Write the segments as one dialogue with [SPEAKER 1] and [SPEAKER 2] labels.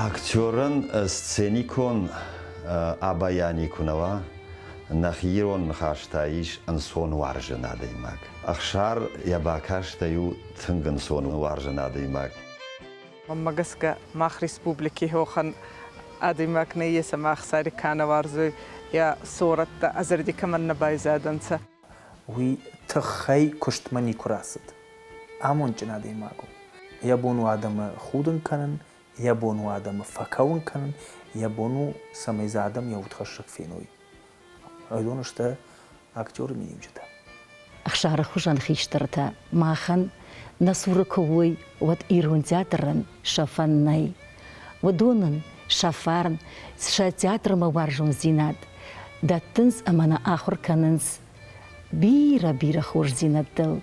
[SPEAKER 1] Актерӕн сценикон обаяние куы нӕ уа, нӕхи ирон ныхас та ис ӕнцон уарзӕн адӕймаг. Ӕхсар йӕ бакастӕй у тынг ӕнцон уарзӕн адӕймаг.
[SPEAKER 2] Мӕнмӕ гӕсгӕ, мах республики уӕхӕн адӕймаг нӕййес ӕма Ӕхсари ка нӕ уарзуй, е сорӕттӕ ӕ зӕрди кӕмӕн нӕ байзадӕнцӕ.
[SPEAKER 3] Уый тыххӕй куыстмӕ никуы рацыд. Амондджын адӕймаг у. Йӕ бон у адӕмы худын кӕнын, йӕ бон у адӕмы фӕкӕуын кӕнын, йӕ бон у, цӕмӕй дзы адӕм йӕ удхӕссӕг феной. Уыдон сты актеры миниуджытӕ.
[SPEAKER 4] Ӕхсары хуызӕн хистӕртӕ махӕн нӕ цуры куы уой, уӕд ирон театрӕн сӕфӕн нӕй. Уыдон ын сӕ фарн, сӕ театрмӕ уарзондзинад дӕттынц ӕмӕ нӕ ахуыр кӕнынц бирӕ-бирӕ хорздзинӕдтыл.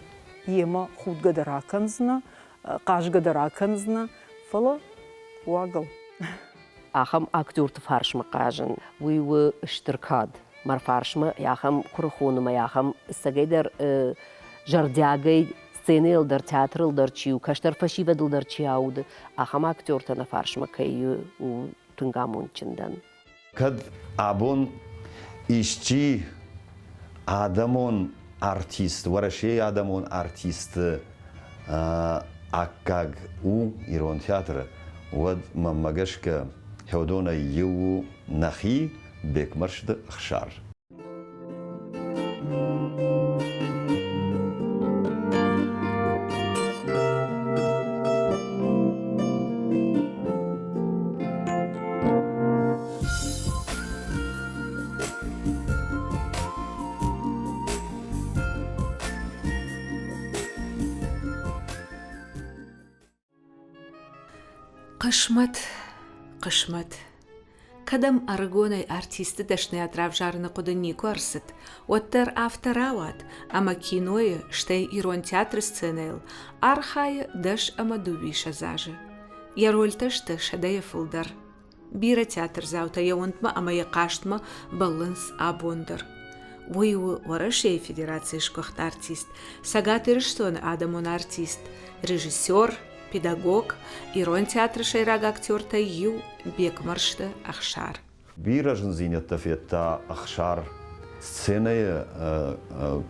[SPEAKER 5] Йемӕ худгӕ дӕр акӕндзынӕ, хъазгӕ дӕр акӕндзынӕ, фӕлӕ уагыл.
[SPEAKER 6] Ахӕм актерты фарсмӕ хъазын, уый у стыр кад. Мӕ фарсмӕ ахӕм куырыхон ӕмӕ ахӕм ӕцӕгӕйдӕр зӕрдиагӕй сценӕйыл дӕр, театрыл дӕр чи у, кӕстӕр фӕсивӕдыл дӕр чи ауды, ахӕм актертӕ нӕ фарсмӕ кӕй у, тынг амондджын дӕн.
[SPEAKER 1] Кӕд абон исчи адӕмон артист, Уӕрӕсейы адӕмон артисты аккаг у ирон театры, уӕд, мӕнмӕ гӕсгӕ, уыдонӕй иу у нӕхи Бекмӕрзты Ӕхсар.
[SPEAKER 7] Хъысмӕт, хъысмӕт. Кӕд ӕм ӕрыгонӕй артисты дӕсныйад равзарыны хъуыды никуы ӕрцыд, уӕддӕр афтӕ рауад, ӕмӕ кинойы, стӕй ирон театры сценӕйыл архайы 21 азы. Йӕ рольтӕ сты сӕдӕйӕ фылдӕр. Бирӕ театрдзаутӕ йӕ уындмӕ ӕмӕ йӕ хъазтмӕ бӕллынц абон дӕр. Уый у Уӕрӕсейы Федерацийы сгуыхт артист, Цӕгат Ирыстоны адӕмон артист, режиссер, педагог, ирон театры сӕйраг актертӕй иу Бекмӕрзты Ӕхсар.
[SPEAKER 1] Бирӕ зындзинӕдтӕ федта Ӕхсар. Сценӕйы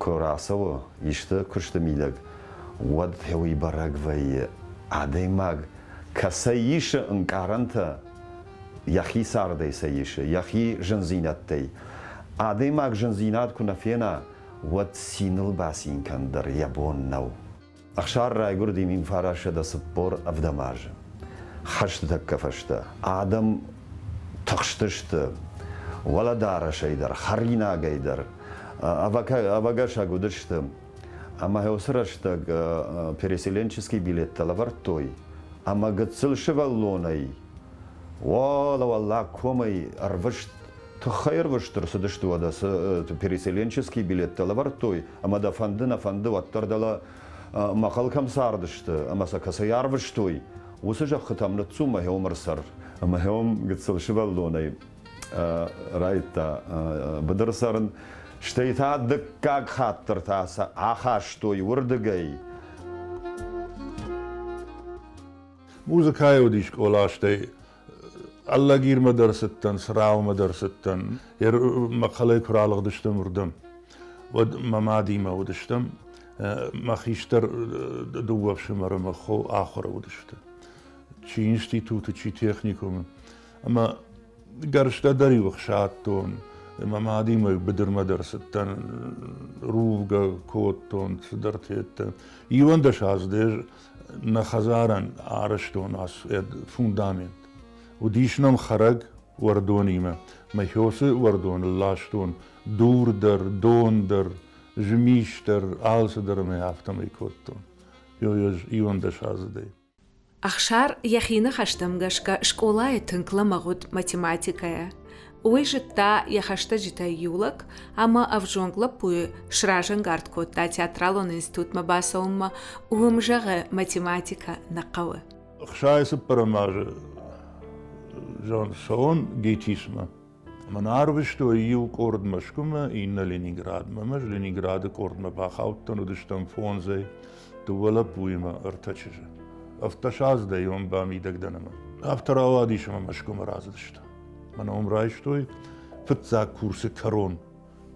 [SPEAKER 1] куы рацӕуы исты куысты мидӕг, уӕд уый бӕрӕг вӕййы, адӕймаг кӕцӕй исы ӕнкъарӕнтӕ, йӕхи цардӕй сӕ исы, йӕхи зындзинӕдтӕй. Адӕймаг зындзинад куы нӕ фена, уӕд циныл бацин кӕн дӕр йӕ бон нӕу. Ӕхсар райгуырди 1947 азы. Хӕсты тӕккӕ фӕстӕ адӕм тыхстысты уӕлӕдарӕсӕй дӕр, хӕринагӕй дӕр, ӕвӕгӕсӕг уыдысты. Ӕмӕ уыцы рӕстӕг переселенческий билеттӕ лӕвӕрдтой, ӕмӕ гыццыл сывӕллонӕй уӕлӕ уӕллаг комӕй ӕрвыст тыххӕй ӕрвыст ӕрцыдысты уӕдӕ цы переселенческий билеттӕ лӕвӕрдтой, ӕмӕ дӕ фӕнды, нӕ фӕнды, уӕддӕр дӕлӕ мӕхъӕл кӕм цардысты ӕмӕ сӕ кӕцӕй арвыстой, уыцы зӕххытӕм ныццу мӕ хеуым ӕрцӕр. Ӕмӕ хеуым гыццыл сывӕллонӕй райдыдта быдыры цӕрын, стӕй та дыккаг хатт дӕр та сӕ ахастой уырдыгӕй.
[SPEAKER 8] Музыкӕйы уыди скъола, стӕй Алагирмӕ дӕр цыдтӕн, Цраумӕ дӕр цыдтӕн. Мӕхъхъӕлӕй куы ралыгъдыстӕм уырдӕм, уӕд мӕ мадимӕ уыдыстӕм. Мӕ хистӕр дыууӕ ӕфсымӕры мӕ хо ахуыры уыдысты. Чи институты, чи техникумы. Ӕмӕ гӕрзтӕ дӕр-иу ӕхсадтон. Мӕ мадимӕ быдырмӕ дӕр цыдтӕн, рувгӕ кодтон цыдӕртӕ. 11 азы нӕ хӕдзарӕн арӕзтон фундамент. Уыдис нӕм хӕрӕг уӕрдонимӕ. Мӕ хёсы уӕрдоныл ластон дур дӕр, дон дӕр, змис дӕр, алцыдӕр ӕмӕ афтӕмӕй кодтон. 11 аздзыдӕй.
[SPEAKER 7] Ӕхсар йӕхи ныхӕстӕм гӕсгӕ скъолайы тынг лӕмӕгъ уыд математикӕйӕ. Уый зыдта йӕ хӕстӕджытӕй иу лӕг ӕмӕ ӕвзонг лӕппуйы сразӕнгард кодта театралон институтмӕ бацӕуынмӕ, уым, зӕгъы, математикӕ нӕ хъӕуы.
[SPEAKER 8] Ӕхсай цыппӕрӕм азы зӕгъын, цӕуон ГИТИС-мӕ. Мӕн арвыстой иу къорд Мӕскуымӕ, иннӕ Ленинградмӕ. Ӕз Ленинграды къордмӕ бахаудтӕн, уыдыстӕм фондзӕй, дыууӕ лӕппуимӕ, ӕртӕ чызджы. Ӕвддӕсаздӕй уым бамидӕг дӕн ӕмӕ. Афтӕ рауадис ӕмӕ Мӕскуымӕ рацыдысты. Мӕнӕ уым райстой фыццаг курсы кӕрон.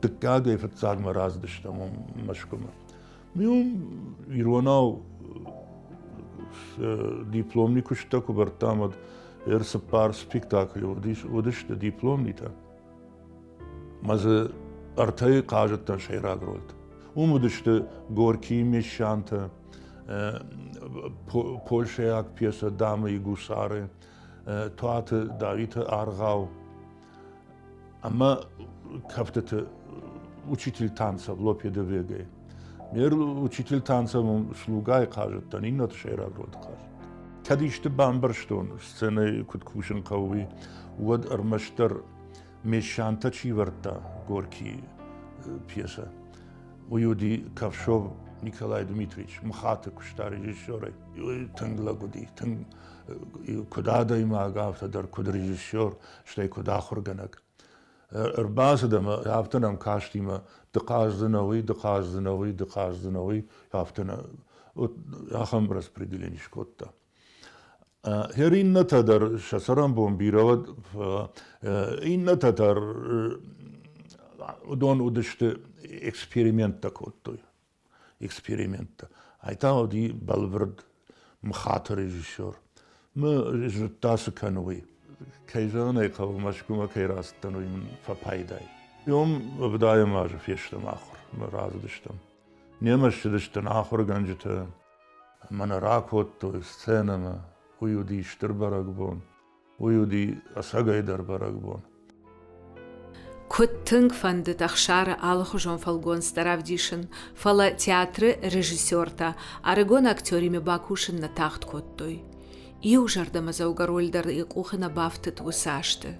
[SPEAKER 8] Дыккагӕй фыццагмӕ рацыдыстӕм уым Мӕскуымӕ. Уым иронау дипломни куысттӕ куы вӕрдтам, уӕд ӕрцыппар спектаклы уыдысты дипломнитӕ. Мӕ дзы ӕртӕйы хъазыдтӕн сӕйраг рольты. Уым уыдысты Горькийы мещантӕ, польшӕйаг пьесӕ «Дамы и гусары», Туаты Давиты аргъау ӕмӕ кӕфтыты учитель танцев Лопе де Вегайы. Ме учитель танцев слугайы хъазыдтӕн, иннӕты сӕйраг рольты хъазыдтӕн. Кӕд исты бамбӕрстон, сценӕйы куыд кусын хъӕуы, уый, уӕд ӕрмӕстдӕр Мещантӕ чи вӕрдта Горькийы пьесӕ, уый уыди Ковшов Николай Дмитриевич, МХАТ-ы куыста режиссерӕй. Тынг лӕг уыди, тынг куыд адӕймаг, афтӕ дӕр куыд режиссер, стӕй куыд ахуыргӕнӕг. Ӕрбацыд ӕмӕ афтӕ нӕм кастимӕ, ды хъаздзынӕ уый, ды хъаздзынӕ уый, ды хъаздзынӕ уый, афтӕ нӕ ахӕм распределение скодта. Хер иннӕтӕ дӕр сӕ цӕрӕнбон бирӕ уӕд, иннӕтӕ дӕр уыдон уыдысты эксперименттӕ кодтой. Эксперименттӕ. Ай та уыди бӕлвырд МХАТ-ы режиссер. Мы зыдта, цы кӕны, уый. Кӕй зӕгъын ӕй хъӕуы, Мӕскуымӕ кӕй рацыдтӕн, уый мын фӕпайдай. Уым ӕвдайӕм азы фестӕм ахуыр, рацыдыстӕм. Немӕ ссыдысты нӕ ахуыргӕнджытӕ, Ӕмӕ нӕ ракодтой сценӕмӕ. Уый уыди стыр бӕрӕгбон. Уый уыди ӕцӕгӕйдӕр бӕрӕгбон.
[SPEAKER 7] Куыд тынг фӕндыд Ӕхсары алыхуызон фӕлгонцтӕ равдисын, фӕлӕ театры режиссертӕ ӕрыгон актеримӕ бакусын нӕ тагъд кодтой. Иу зӕрдӕмӕдзӕугӕ роль дӕр йӕ къухы нӕ бафтыд уыцы азты.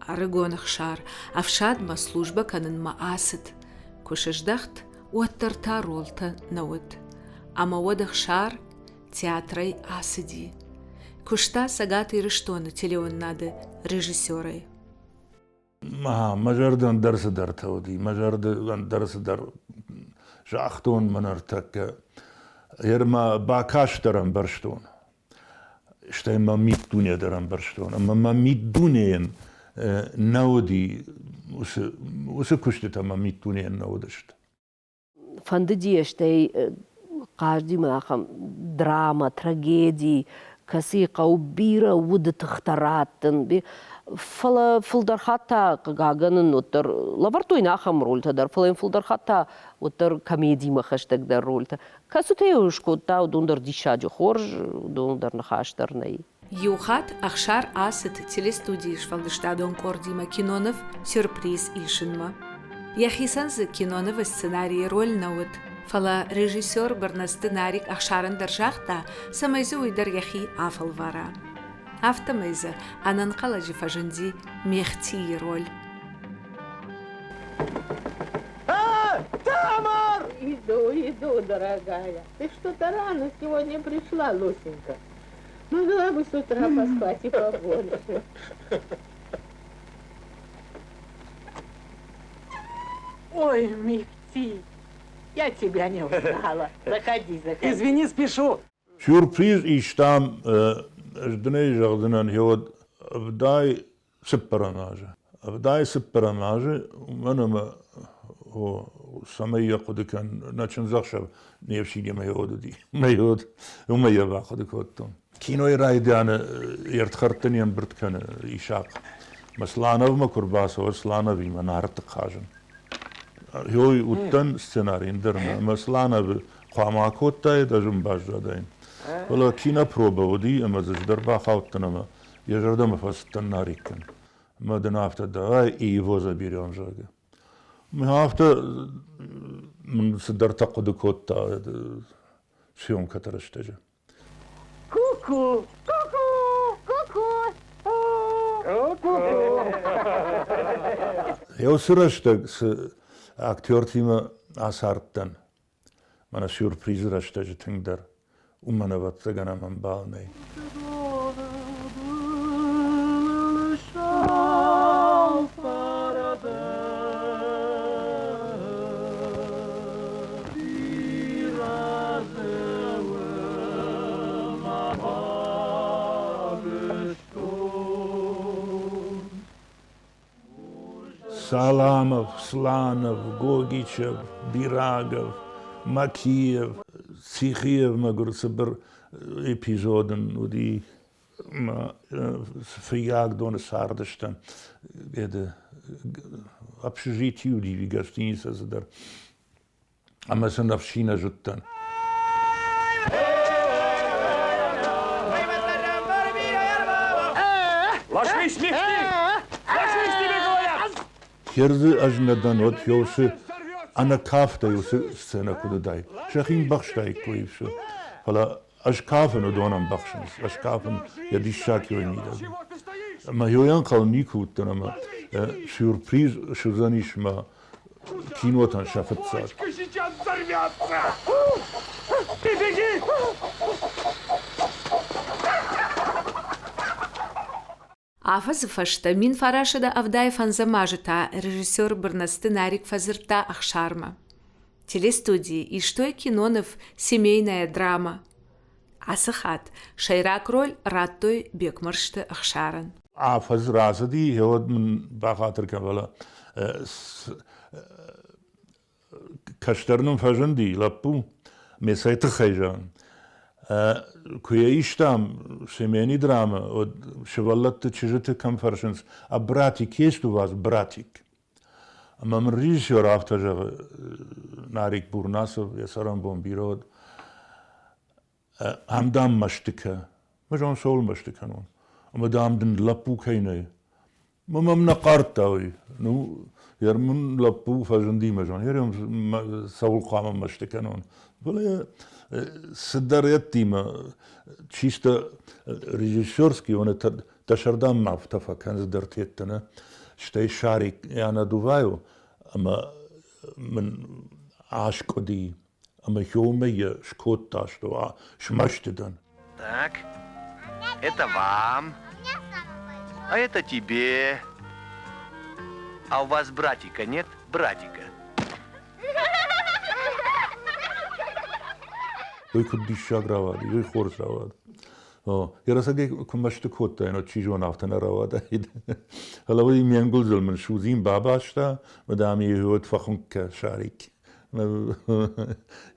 [SPEAKER 7] Ӕрыгон Ӕхсар ӕфсадмӕ службӕ кӕнынмӕ ацыд. Куы сыздӕхт, уӕддӕр та ролтӕ нӕ уыд. Ӕмӕ уӕд Ӕхсар театрӕй ацыди. Куыста Цӕгат Ирыстоны телеуынынады режиссерӕй.
[SPEAKER 8] Мӕ зӕрдӕ ӕндӕр цыдӕртӕ уыди, мӕ зӕрды ӕндӕр цыдӕр загътон мӕ ныртӕккӕ. Ӕрмӕ бакаст дӕр ӕмбӕрстон. Стӕй мӕ миддуне дӕр ӕмбӕрстон. Ӕмӕ мӕ миддунейӕн нӕ уыди, уыцы куыстытӕ мӕ миддунейӕн нӕ уыдысты.
[SPEAKER 6] Фӕндыди стӕй хъазтимӕ ахӕм драма, трагеди, кӕцыйы хъӕуы бирӕ уды тыхтӕ раттын. Фӕлӕ фылдӕр хатт та, хъыгагӕн ын уӕддӕр лӕвӕрдтой нӕ ахӕм рольтӕ дӕр, фӕлӕ йын фылдӕр хатт та уӕддӕр комедимӕ хӕстӕгдӕр рольтӕ. Кӕцытӕ-иу скодта, уыдон дӕр диссаджы хорз, уыдон дӕр ныхас дӕр нӕй.
[SPEAKER 7] Иу хатт Ӕхсар ацыд телестудийы сфӕлдыстадон къордимӕ киноныв «Сюрприз» исынмӕ. Йӕхицӕн дзы кинонывы сценарийы роль нӕ уыд, фӕлӕ режиссер Бырнацты Нарик Ӕхсарӕн дӕр загъта, цӕмӕй дзы уый дӕр йӕхи афӕлвара. Афтӕмӕй дзы ӕнӕнхъӕлӕджы фӕзынди Мехтийы роль.
[SPEAKER 9] Тамар! Иду, иду, дорогая. Ты что-то рано сегодня пришла, Лусенька. Могла бы с утра поспать и побольше. Ой, Мехти, я тебя не узнала. Заходи, заходи.
[SPEAKER 10] Извини, спешу.
[SPEAKER 8] Сюрприз истам, ӕз дын ӕй зӕгъдзынӕн, гъеуӕд ӕвдай цыппӕрӕм азы. Ӕвдай цыппӕрӕм азы, уымӕн ӕмӕ цӕмӕй йӕ хъуыды кӕн, нӕ чындзӕхсӕв не фсинимӕ йод уыди, мӕ йод, уымӕй йӕ бахъуыды кодтон. Кинойы райдианы йе рдхӕрдты не мбырд кӕны Исахъ. Мӕ Слановмӕ куы рбацӕуы, Слановимӕ Нарты хъазын. Ёй уыдтӕн сценарийын дӕр нӕ, ӕмӕ Слановы хъуамӕ акодтаид, ӕз ын баззадаин. Фӕлӕ кинопроба уыди ӕмӕ дзы ӕз дӕр бахаудтӕн ӕмӕ йӕ зӕрдӕмӕ фӕцыдтӕн Нариккӕн. Ӕмӕ дын афтӕ давай и его заберем, зӕгъгӕ. Афтӕ мын цыдӕртӕ хъуыды кодта съемкӕты рӕстӕджы.
[SPEAKER 9] Ку-ку! Ку-ку! Ку-ку! Ку-ку!
[SPEAKER 8] Еуцы рӕстӕг цы актертимӕ ацардтӕн, мӕнӕ сюрпризы рӕстӕджы тынгдӕр, уымӕн, ӕвӕццӕгӕн, ӕм ӕмбал нӕй. Саламов, Сланов, Гогичев, Бирагов, Макиев, Цихиев мӕгуыр цыбыр эпизод ын уыди. Фыййагдоны цардыстӕм. Общежитие уыди гостиница цыдӕр. Ӕмӕ сын ӕфсинӕ зыдтӕн.
[SPEAKER 10] Ложись, Мехти! Ложись, тебе говорят!
[SPEAKER 8] Хердзы ӕз нӕ дӕн, уӕд феусы ӕнӕ кафтӕй уыцы сценӕ куыд уыдаид. Сӕхи мбӕхстаиккой все. Фӕлӕ ӕз кафын, уыдон ӕмбӕхсынц. Ӕз кафын йӕ диссаг йой мидӕг. Ӕмӕ йой ӕнхъӕл никуы уыдтӕн ӕмӕ сюрприз суыдзӕнис мӕ кинотӕн сӕ фыццаг.
[SPEAKER 10] Сейчас взорвется! Ты беги!
[SPEAKER 7] Афӕдзы фӕстӕ 1975 азы та режиссер Бырнацты Нарик фӕдзырдта Ӕхсармӕ. Телестудийы истой киноныв «Семейная драма». Ацы хатт сӕйраг роль радтой Бекмӕрзты Ӕхсарӕн.
[SPEAKER 8] Афӕдз рацыди, уӕд мын бахатыр кӕн, фӕлӕ кӕстӕр нын фӕзынди лӕппу, ме цӕй тыххӕй зӕгъын. Куы йӕ истам Семени драмӕ, уӕд сывӕллӕтты чызджыты кӕм фӕрсынц, а братик есть у вас, братик? Ӕмӕ мын режиссер афтӕ зӕгъы, Нарик Бурнасов, йӕ цӕрӕнбон бирӕ уӕд, ам, дам, мӕсты кӕ. Мӕ зон, цӕуыл мӕсты кӕнон? Ӕмӕ, дам, дын лӕппу кӕй нӕй. Мӕ мӕм нӕ хъардта уый. Ну, йер мын лӕппу фӕзынди мӕ зон. Йер цӕуыл хъуамӕ мӕсты кӕнон? Фӕлӕ цыдӕр йедтимӕ чисто режиссерский, он это дӕ сӕрдӕм ма афтӕ фӕкӕн цыдӕр тедтӕ, нӕ? Стӕй шарик я надуваю, ӕмӕ мын аскъуыди ӕмӕ хёмӕ йӕ скодта, что смӕсты дӕн.
[SPEAKER 11] Так, это вам, а это тебе. А у вас братика нет? Братика.
[SPEAKER 8] Уый куыд диссаг рауади, уый хорз рауад. Йӕ рӕсӕгӕй куы мӕсты кодтаин, уӕд чи зоны, афтӕ нӕ рауадаид. Фӕлӕ уый ме нгуылдзыл мын судзин бабаста, ӕмӕ дам йӕ уӕд фӕхуынкъ кӕ, Шарик.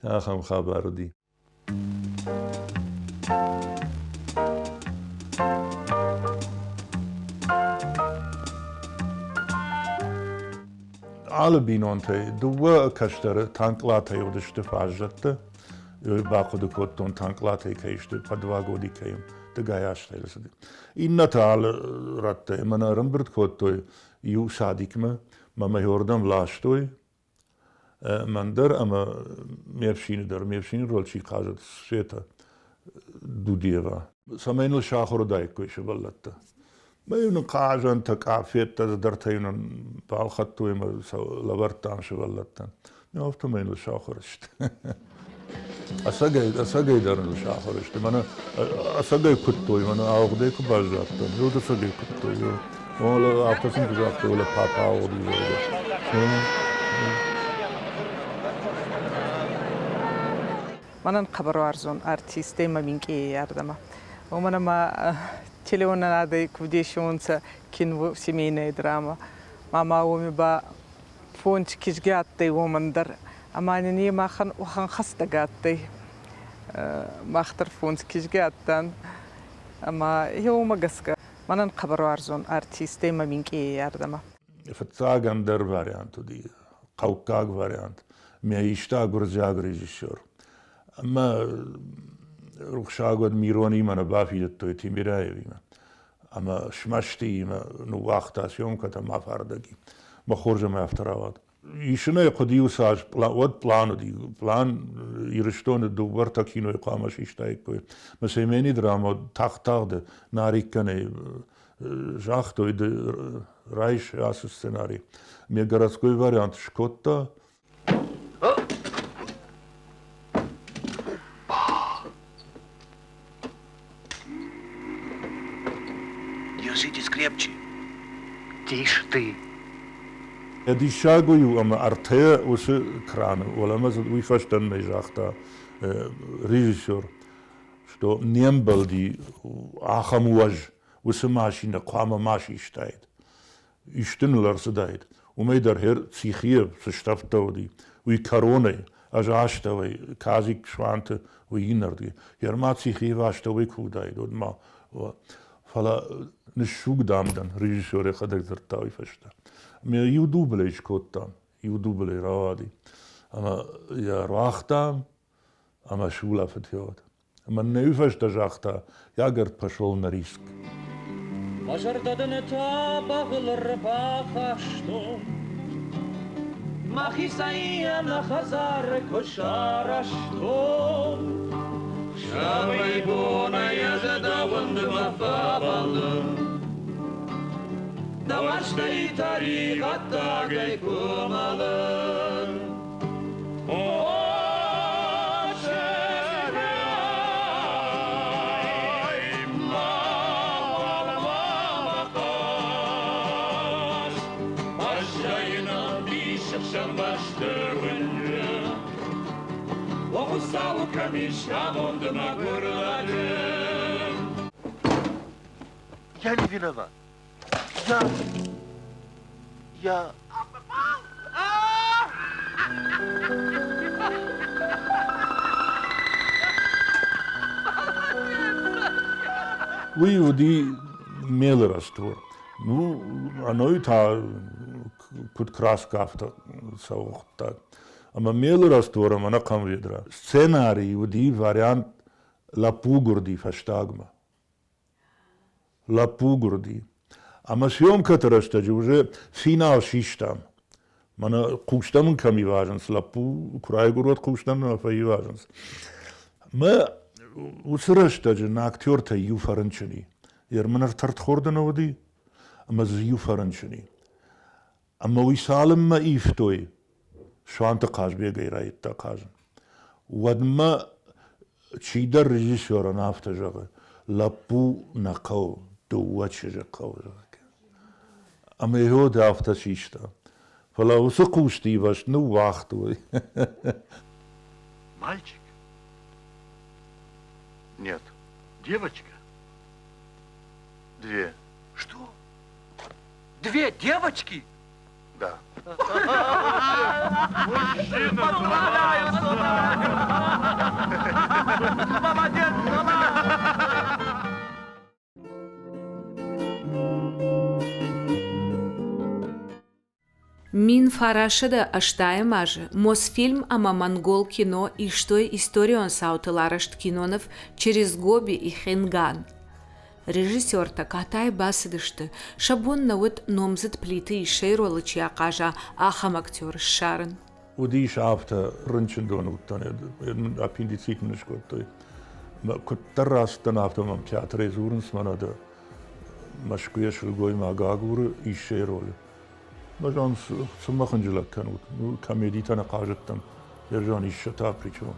[SPEAKER 8] Ахӕм хабар уыди. Алы бинонтӕй дыууӕ кӕстӕры танкълатӕй уыдысты фаззӕттӕ. Бахъуыды кодтон, танкълатӕй кӕй сты, по два годика им дыгай азтӕ цыди. Иннӕтӕ алы рӕттӕй мӕнӕ ӕрӕмбырд кодтой иу садикмӕ, мӕ мӕ уырдӕм ластой. Мӕн дӕр ӕмӕ ме фсины дӕр. Ме фсины роль чи хъазыд, Света Дудиева. Цӕмӕй ныл сахуыр уыдаиккой сывӕллӕттӕ. Мӕ-иу нын хъазӕнтӕ, къафеттӕ, цыдӕртӕ-иу нын балхӕдтой ӕмӕ сӕ лӕвӕрдтам сывӕллӕттӕн. Ну, афтӕмӕй ныл сахуыр сты. Ӕцӕгӕй, ӕцӕгӕй дӕр ныл сахуыр сты. Мӕнӕ ӕцӕгӕй куыдтой, мӕнӕ ауыгъдӕй куы баззадтӕн, уӕд ӕцӕгӕй куыдтой. Афтӕ сын куы загътой, уӕлӕ папа ауыгъд у, зӕгъгӕ.
[SPEAKER 2] Мӕнӕн хъӕбӕр уарзон артисттӕй мӕ минкъийӕй ардӕмӕ. Уомӕн ӕма телеуынынадӕй ку вдесионцӕ кино семейная драма. Ма уоми ба фондз кизги адтӕй уомӕн дӕр. Ӕма нин е махӕн уӕхӕн хӕстӕг адтӕй. Мах дӕр фондз кизги адтан. Ӕма е уомӕ гӕсгӕ мӕнӕн хъӕбӕр уарзон артисттӕй мӕ минкъийӕй ардӕмӕ.
[SPEAKER 8] Фыццаг ӕндӕр вариант уыди, хъӕуккаг вариант. Мӕ иста гуырдзиаг режиссер. Ӕмӕ рухсаг уӕд Миронимӕ нӕ бафидыдтой Тимиряевимӕ. Ӕмӕ смӕстыимӕ ныууагъта съемкӕтӕ ма афардӕг и. Мӕ хорз ӕмӕ афтӕ рауад. Исын ӕй хъуыди уыцы аз, уӕд план уыди. План Ирыстоны дыууӕ-ӕртӕ кинойы хъуамӕ систаиккой. Мӕ Семени драма тагъд-тагъды Нариккӕнӕй загътой, ды райс ацы сценарий. Ме городской вариант скодта.
[SPEAKER 11] Держитесь крепче. Тише ты.
[SPEAKER 8] Диссаг уый у, ӕмӕ ӕртӕ уыцы краны, уӕлӕмӕ уый фӕстӕ нӕ загъта режиссер, что не мбӕлди ахӕм уӕз, уыцы машинӕ хъуамӕ ма систаид. Исты ныл ӕрцыдаид. Уымӕй дӕр хер Цихиев цы стӕвдтӕ уыди, уый кӕронӕй, ӕз астӕуӕй, Казик Суанты, уый иннӕрдыгӕй. Ерма Цихиев астӕуӕй куы уыдаид, уӕд ма фӕлӕ ныссуг дам дӕн, режиссер йӕхӕдӕг дзырдта уый фӕстӕ. Ме иу дублӕй скодтам, иу дублӕй рауади. Ӕмӕ йӕ руагътам ӕмӕ сулӕфыд фӕуӕд. Ӕмӕ нӕ уый фӕстӕ загъта, Ягорд пошел на риск.
[SPEAKER 12] Мӕ зӕрдӕ дын тӕбӕгъыл ӕрбахастон, Мӕхицӕй ӕнӕ хӕдзар куы сарӕзтон. Сабый-бонӕй ӕз дӕ уындмӕ фӕбӕллын, Дӕ уарзтӕй тӕригъӕддагӕй куы мӕлын.
[SPEAKER 11] Я не виноват. Я... Я...
[SPEAKER 8] Уый уыди мелы раствор. Ну, ӕнӕуи та куыд краска, афтӕ цӕуы хъуыддаг. Ӕмӕ мелы раствор ӕмӕ ӕнӕхъӕн ведра. Сценарий уыди вариант лӕппу гуырди фӕстагмӕ. Лӕппу гуырди. Ӕмӕ съемкӕты рӕстӕджы уже финал систам. Мӕнӕ хъустӕ мын кӕм ивазынц, лӕппу куы райгуыр, уӕд хъустӕ нӕ фӕивазынц. Мӕ уыцы рӕстӕджы нӕ актертӕй иу фӕрынчын и. Ермын ӕртӕртхорды нӕ уыди, ӕмӕ дзы иу фӕрынчын и. Ӕмӕ уый цалынмӕ ивтой, Суанты Хъазбегӕй райдыдта хъазын, уӕдмӕ чидӕр режиссерӕн афтӕ зӕгъы, лӕппу нӕ хъӕуы, дыууӕ чызджы хъӕуы, зӕгъгӕ. Ӕмӕ йӕ афтӕ систа. Фӕлӕ уыцы хъусты ивӕзт ныууагътой.
[SPEAKER 11] Мальчик? Нет. Девочка? Две. Что?
[SPEAKER 10] Две девочки?
[SPEAKER 11] Да.
[SPEAKER 10] Поздравляю, Молодец,
[SPEAKER 7] 1980 азы Мосфильм ӕмӕ Монгол кино истой историон цаутыл арӕзт киноныв «Через Гоби и Хинган». Режиссертӕ катайы бацыдысты, сӕ бон нӕ уыд номдзыд Плиты Иссӕйы ролы чи ахъаза, ахӕм актер ссарын.
[SPEAKER 8] Уыдис афтӕ, рынчындоны уыдтӕн, аппендицит мын скодтой. Куыддӕр рацыдтӕн, афтӕ мӕм театрӕй дзурынц, мӕнӕ дӕ Мӕскуыйӕ сылгоймаг агуры Иссӕйы ролы. Мӕ зон, цы мӕ хынджылӕг кӕнут? Комедитӕ нӕ хъазыдтӕн, йӕ зон, Иссӕ та причем?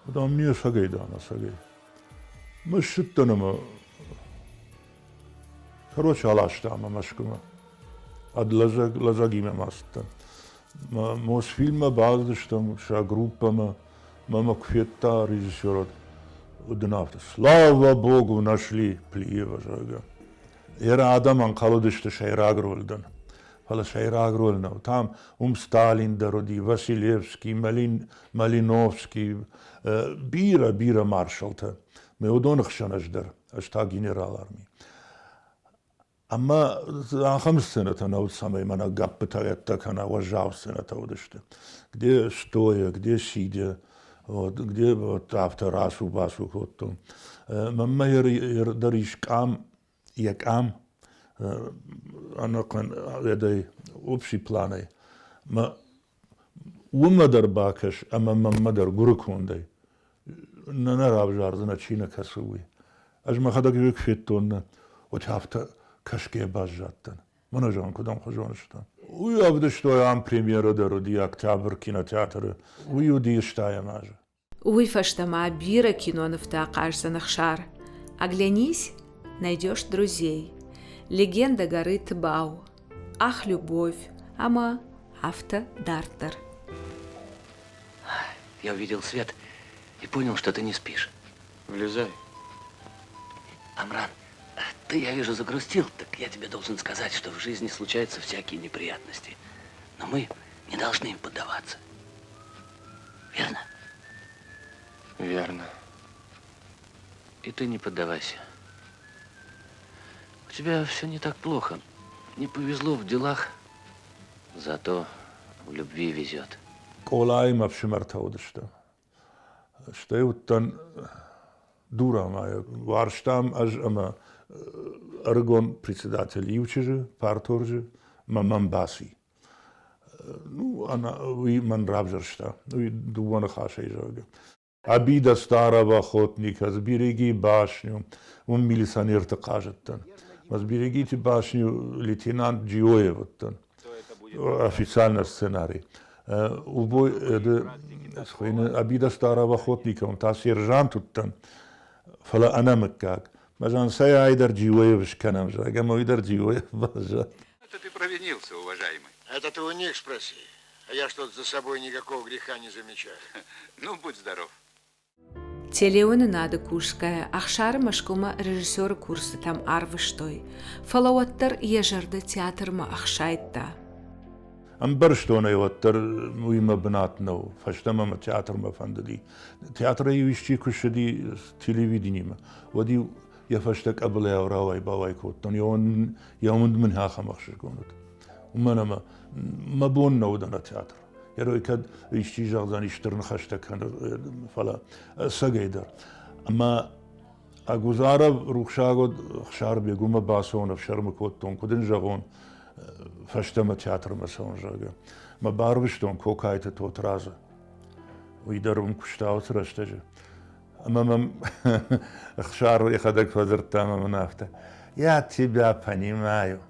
[SPEAKER 8] Дам, не ӕцӕгӕй, дам, ӕцӕгӕй. Ссыдтӕн ӕмӕ короче аласта ӕмӕ Мӕскуымӕ. Ӕд лӕдзӕг, лӕдзӕгимӕ ма цыдтӕн. Мосфильммӕ бацыдыстӕм сӕ группӕмӕ. Мӕ куы федта режиссер, уӕд ын афтӕ, слава богу, нашли Плиева, зӕгъгӕ. Йӕ адӕм ӕнхъӕл уыдысты сӕйраг роль дӕн. Фӕлӕ сӕйраг роль нӕу. Там уым Сталин дӕр уыди, Василевский, Малин, Малиновский, бирӕ, бирӕ маршалтӕ. Мӕ уыдоны хсӕн ӕз дӕр, ӕз та генерал арми. Ӕмӕ ахӕм сценӕтӕ нӕ уыд, цӕмӕй мӕнӕ гӕппытӕ кӕнӕ уӕззау сценӕтӕ уыдысты. Где стоя, где сидя, вот, где вот афтӕ рацу-бацу кодтон. Мӕнмӕ дӕр ис къам, йӕ къам ӕнӕхъӕн ӕдӕй общий планӕй. Мӕ уымӕ дӕр бакӕс ӕмӕ мӕнмӕ дӕр гуырыкондӕй. Нӕ нӕ равзардзынӕ, чи нӕ кӕсы, уый. Ӕз мӕхӕдӕг куы федтон, уӕд афтӕ кӕсгӕ баззадтӕн. Мӕнӕ зӕгъын, куыд ӕмхуызон сты. Уый ӕвдыстой ам премьерӕ дӕр уыди Октябрь кинотеатры. Уый уыди стайӕм азы.
[SPEAKER 7] Уый фӕстӕ ма бирӕ кинонывтӕ ахъаздзӕн Ӕхсар. Оглянись, найдешь друзей. Легенда горы Тыбау. Ах, любовь ӕмӕ афтӕ дарддӕр.
[SPEAKER 13] Я увидел свет и понял, что ты не спишь.
[SPEAKER 14] Влезай.
[SPEAKER 13] Амран,
[SPEAKER 12] Ты, я вижу, загрустил, так я тебе должен сказать, что в жизни случаются всякие неприятности. Но мы не должны им поддаваться. Верно?
[SPEAKER 13] Верно.
[SPEAKER 12] И ты не поддавайся. У тебя все не так плохо. Не повезло в делах, зато в любви везет.
[SPEAKER 8] Къолаимӕ ӕфсымӕртӕ уыдысты. Стӕй уыдтӕн дурамайӕг. Уарзтам ӕз ӕмӕ ӕрыгон председатель иу чызджы, парторджы, мӕ мӕм баци. Ну, уый мӕн равзӕрста. Уый дыууӕ ныхасӕй зӕгъгӕ. Обида старого охотника, сбереги башню. Уым милиционерты хъазыдтӕн. Сберегите башню лейтенант Джиоев уыдтӕн. Официально сценарий. Убой схуыйны Обида старого охотника, уым та сержант уыдтӕн, фӕлӕ ӕнӕмыггаг. Мӕ сӕй айдӕр Джиоев скӕнӕм, зӕгъгӕ, ӕмӕ уый дӕр Джиоев баззад.
[SPEAKER 14] Это ты провинился, уважаемый.
[SPEAKER 15] Это ты у них спроси. А я что-то за собой никакого греха не замечаю.
[SPEAKER 14] Ну, будь здоров.
[SPEAKER 7] Телеуынынады кусгӕйӕ Ӕхсары Мӕскуымӕ режиссеры курсытӕм арвыстой, фӕлӕ уӕддӕр йӕ зӕрдӕ театрмӕ ӕхсайдта.
[SPEAKER 8] Ӕмбӕрстон ӕй уӕддӕр уый мӕ бынат нӕу. Фӕстӕмӕ мӕ театрмӕ фӕндыди. Театрӕй-иу исчи куы ссыди телевидениемӕ, уӕд-иу йӕ фӕстӕ къӕбылайау рауай-бауай кодтон. Йӕ уынд мын ахӕм ӕхсызгон уыд. Уымӕн ӕмӕ мӕ бон нӕ уыд ӕнӕ театр. Герой кӕд исчи зӕгъдзӕн стыр ныхӕстӕ кӕны, фӕлӕ ӕцӕгӕй дӕр. Ӕмӕ Агузаров рухсаг уыд Ӕхсарбег, уымӕ бацӕуын ӕфсӕрмы кодтон, куыд ын зӕгъон, фӕстӕмӕ театрмӕ цӕуын, зӕгъгӕ. Мӕ барвыстон Кокайты Тотрадзы. Уый дӕр уым куыста уыцы рӕстӕджы. Ӕмӕ мӕм Ӕхсар йӕхӕдӕг фӕдзырдта ӕмӕ мын афтӕ: «Я тебя понимаю».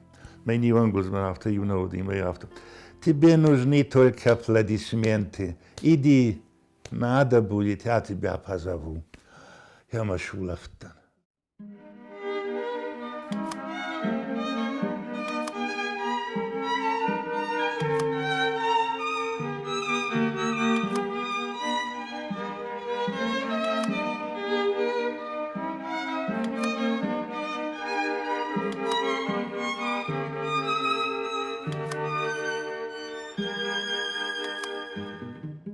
[SPEAKER 8] Мӕ ниуӕнгуыз мын афтӕ иу нӕ уыди, мӕ афтӕ. Тебе нужны только аплодисменты. Иди, надо будет, я тебя позову. Я мӕ сулӕфыдтӕн.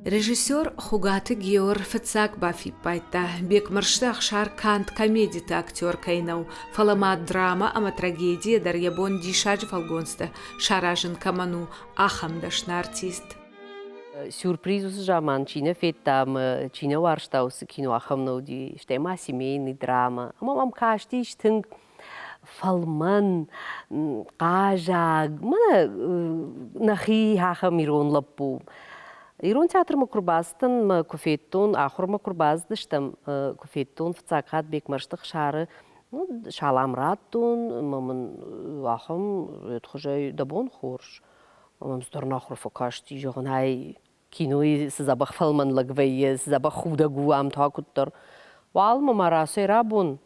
[SPEAKER 7] Режиссер Хугаты Геор фыццаг бафиппайдта, Бекмырзты Ӕхсар канд комедиты актер кӕй нӕу, фӕлӕ ма драма ӕмӕ трагедийӕ дӕр йӕ бон диссаджы фӕлгонцтӕ саразын кӕмӕн у, ахӕм дӕсны артист.
[SPEAKER 6] Сюрприз уыцы заман чи нӕ федта ӕмӕ чи нӕ уарзта уыцы кино, ахӕм нӕ уыди. Стӕй ма семейный драма. Ӕмӕ мӕм кастис тынг фӕлмӕн, хъазаг, мӕнӕ нӕхи ахӕм ирон лӕппу. Ирон театрмӕ куы рбацыдтӕн мӕ куы федтон, ахуырмӕ куы рбацыдыстӕм, куы федтон фыццаг хатт Бекмӕрзты Хсары, ну, салам радтон ӕмӕ мын ахӕм хуызӕй дӕ бон хорз. Мӕм цыдӕр нахуыр фӕкасти, зӕгъын ӕй кинойы цы дзӕбӕх фӕлмӕн лӕг вӕййы, цы дзӕбӕх худӕг у ам та куыддӕр. Уалынмӕ ма рацӕй рабон,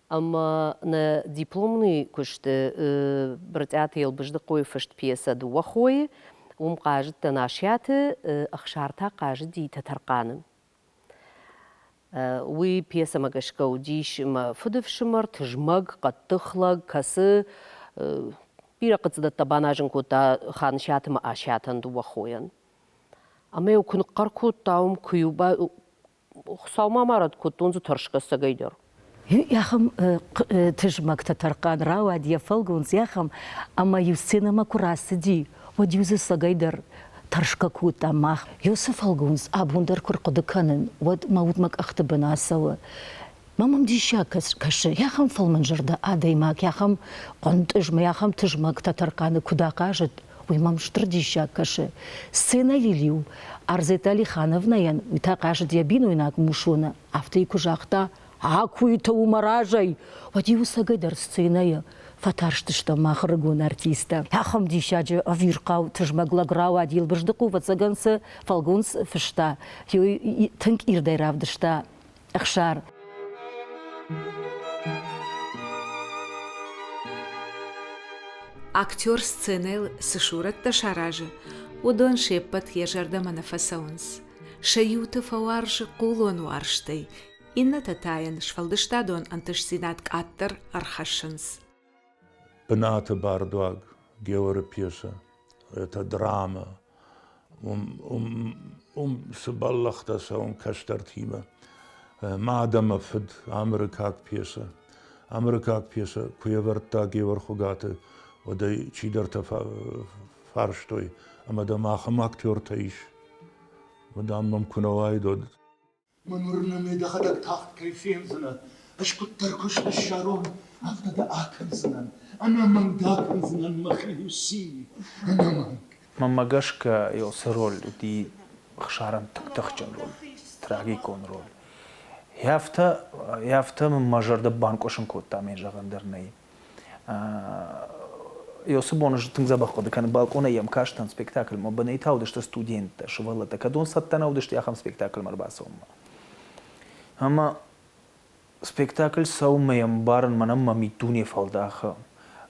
[SPEAKER 6] ӕмӕ нӕ дипломный куысты Брытъиаты Елбыздыхъойы фыст пьесӕ «Дыууӕ хойы», уым хъазыдтӕн Асиаты, Ӕхсар та хъазыди Тӕтӕрхъаны. Уый пьесӕмӕ гӕсгӕ уыдис мӕ фыдыфсымӕр, тызмӕг, хъӕддых лӕг, кӕцы бирӕ хъыцъыдӕттӕ баназын кодта Ханысиаты ӕмӕ Асиатӕн дыууӕ хойӕн. Ӕмӕ-иу куы ныхъхъӕр кодта, уым куы-иу Хуыцау ма марӕд, кодтон дзы тӕрсгӕ цӕгӕй дӕр.
[SPEAKER 4] Ахӕм тызмӕг Тӕтӕрхъан рауад йӕ фӕлгонц ахӕм, ӕмӕ-иу сценӕмӕ куы рацыди, уӕд-иу дзы цӕгӕй дӕр тӕрсгӕ кодта мах. Уыцы фӕлгонц абон дӕр куы рхъуыды кӕнын, уӕд мӕ уд мӕ къӕхты бын ацӕуы. Мӕ мӕм диссаг кӕсы, ахӕм фӕлмӕнзӕрдӕ адӕймаг, ахӕм хъуынтъызмӕ, ахӕм тызмӕг Тӕтӕрхъаны куыд ахъазыд, уый мӕм стыр диссаг кӕсы. Сценӕйыл-иу Арзет Алихановнӕйӕн уый та хъазыд йӕ бинойнаг Мусоны, афтӕ куы загъта, «Акуйты у мӕ разӕй!» уӕд-иу ӕцӕгӕй дӕр сценӕйы фӕтарстыстӕм мах ӕрыгон артисттӕ. Ахӕм диссаджы ӕвирхъау тызмӕг лӕг рауад Елбыздыхъо, ӕвӕццӕгӕн цы фӕлгонц фыста, уый тынг ирдӕй равдыста Ӕхсар.
[SPEAKER 7] Актер сценӕйыл цы сурӕттӕ саразы, уыдон се ппӕт йӕ зӕрдӕмӕ нӕ фӕцӕуынц. Сӕ иуты фӕуарзы хъулон уарзтӕй. Иннӕтӕ та йын сфӕлдыстадон ӕнтыстдзинад къаддӕр ӕрхӕссынц.
[SPEAKER 8] Бынаты бардуаг Георы пьесӕ, это драма. Уым, уым цы бӕллӕхтӕ цӕуын кӕстӕртимӕ. Мад ӕмӕ фыд, амырыкаг пьесӕ. Амырыкаг пьесӕ куы ӕвӕрдта Геор Хуыгаты, уӕд ӕй чидӕртӕ фарстой, ӕмӕ дӕм ахӕм актертӕ ис? Уӕд ам мӕм куы нӕ уаид, уӕд
[SPEAKER 11] Мӕн уырны, ме дӕхӕдӕг тагъд кӕй фендзынӕ. Ӕз куыддӕр куыст ссарон, афтӕ дӕ акӕндзынӕн. Ӕнӕмӕнг дӕ акӕндзынӕн мӕхи Люси, ӕнӕмӕнг.
[SPEAKER 3] Мӕнмӕ гӕсгӕ, цы роль уыди Ӕхсарӕн тынг тыхджын роль, трагикон роль. Афтӕ, афтӕ мын мӕ зӕрдӕ банкъуысын кодта, ме зӕгъӕн дӕр нӕй. Уыцы бон ӕз тынг дзӕбӕх хъуыды кӕнын, балкъонӕй йӕм кастӕн спектакльмӕ, бынӕй та уыдысты студенттӕ, сывӕллӕттӕ, кӕд уын цӕттӕ нӕ уыдысты ахӕм спектакльмӕ ӕрбацӕуынмӕ. Ӕмӕ спектакль цӕуы мӕ ӕмбарын, мӕнӕн мӕ миддуне фӕлдахы.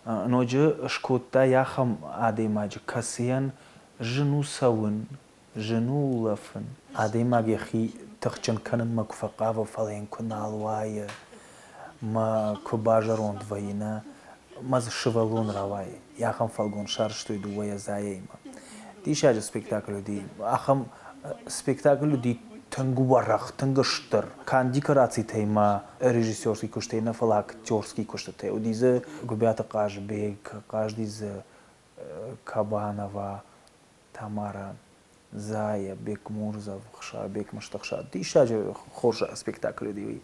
[SPEAKER 3] Ноджы скодта ахӕм адӕймаджы, кӕцыйӕн зын у цӕуын, Зын у улӕфын. Адӕймаг йӕхи тыхджын кӕнынмӕ куы фӕхъавы, фӕлӕ йын куы нал уайы, мӕ куы базӕронд вӕййы, нӕ, мӕ дзы сывӕллон рауайы. Ахӕм фӕлгонц сарӕзтой дыууӕйӕ Зайӕимӕ. Диссаджы спектакль уыди. Ахӕм спектакль уыди тынг уӕрӕх, тынг стыр. Канд декорацитӕй ма режиссерский куыстӕй нӕ, фӕлӕ актерский куыстытӕй. Уыди дзы Гуыбиаты Хъазбег, хъазыди дзы Кабанова, Тамара, Зая, Бекмурзов, Хсарбек Мыстыхсад. Диссаджы хорз спектакль уыди уый.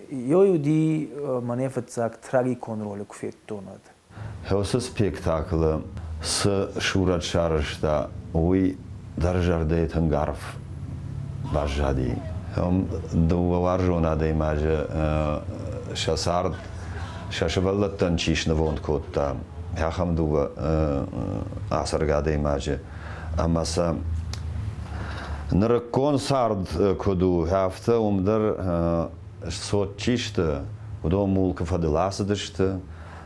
[SPEAKER 3] Ёй уыди мӕнӕ фыццаг трагикон ролы куы федтон, уӕд.
[SPEAKER 1] Уыцы спектаклы цы сурӕт сарӕзта, уый дӕр зӕрдӕйы тынг арф баззади. Дыууӕ уарзон адӕймаджы сӕ цард сӕ сывӕллӕттӕн чи снывонд кодта, ахӕм дыууӕ ацӕргӕ адӕймаджы. Ӕмӕ сӕ нырыккон цард куыд у, афтӕ уым дӕр цот чи сты, уыдон мулкы фӕдыл ацыдысты,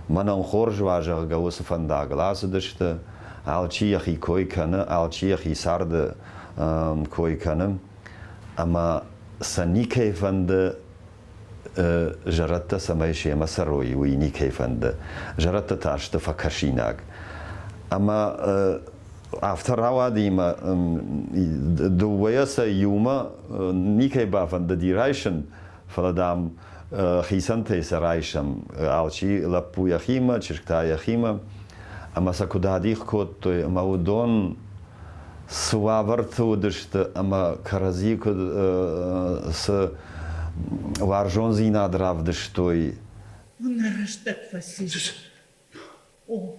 [SPEAKER 1] мӕнӕн хорз уа, зӕгъгӕ, уыцы фӕндагыл ацыдысты. Алчи йӕхи кой кӕны, алчи йӕхи царды кой кӕны. Ӕмӕ сӕ никӕй фӕнды зӕрӕдтӕ цӕмӕй семӕ цӕрой, уый никӕй фӕнды. Зӕрӕдтӕ та сты фӕкӕсинаг. Ӕмӕ афтӕ рауади ӕмӕ дыууӕйӕ сӕ иумӕ никӕй бафӕндыди райсын, фӕлӕ, дам, хицӕнтӕй сӕ райсӕм. Алчи лӕппу йӕхимӕ, чызг та йӕхимӕ. Ӕмӕ сӕ куыд адих кодтой, ӕмӕ уыдон цы уавӕрты уыдысты ӕмӕ кӕрӕдзи куыд цы уарзондзинад равдыстой.
[SPEAKER 13] Нӕ рӕстӕг фӕцис. О,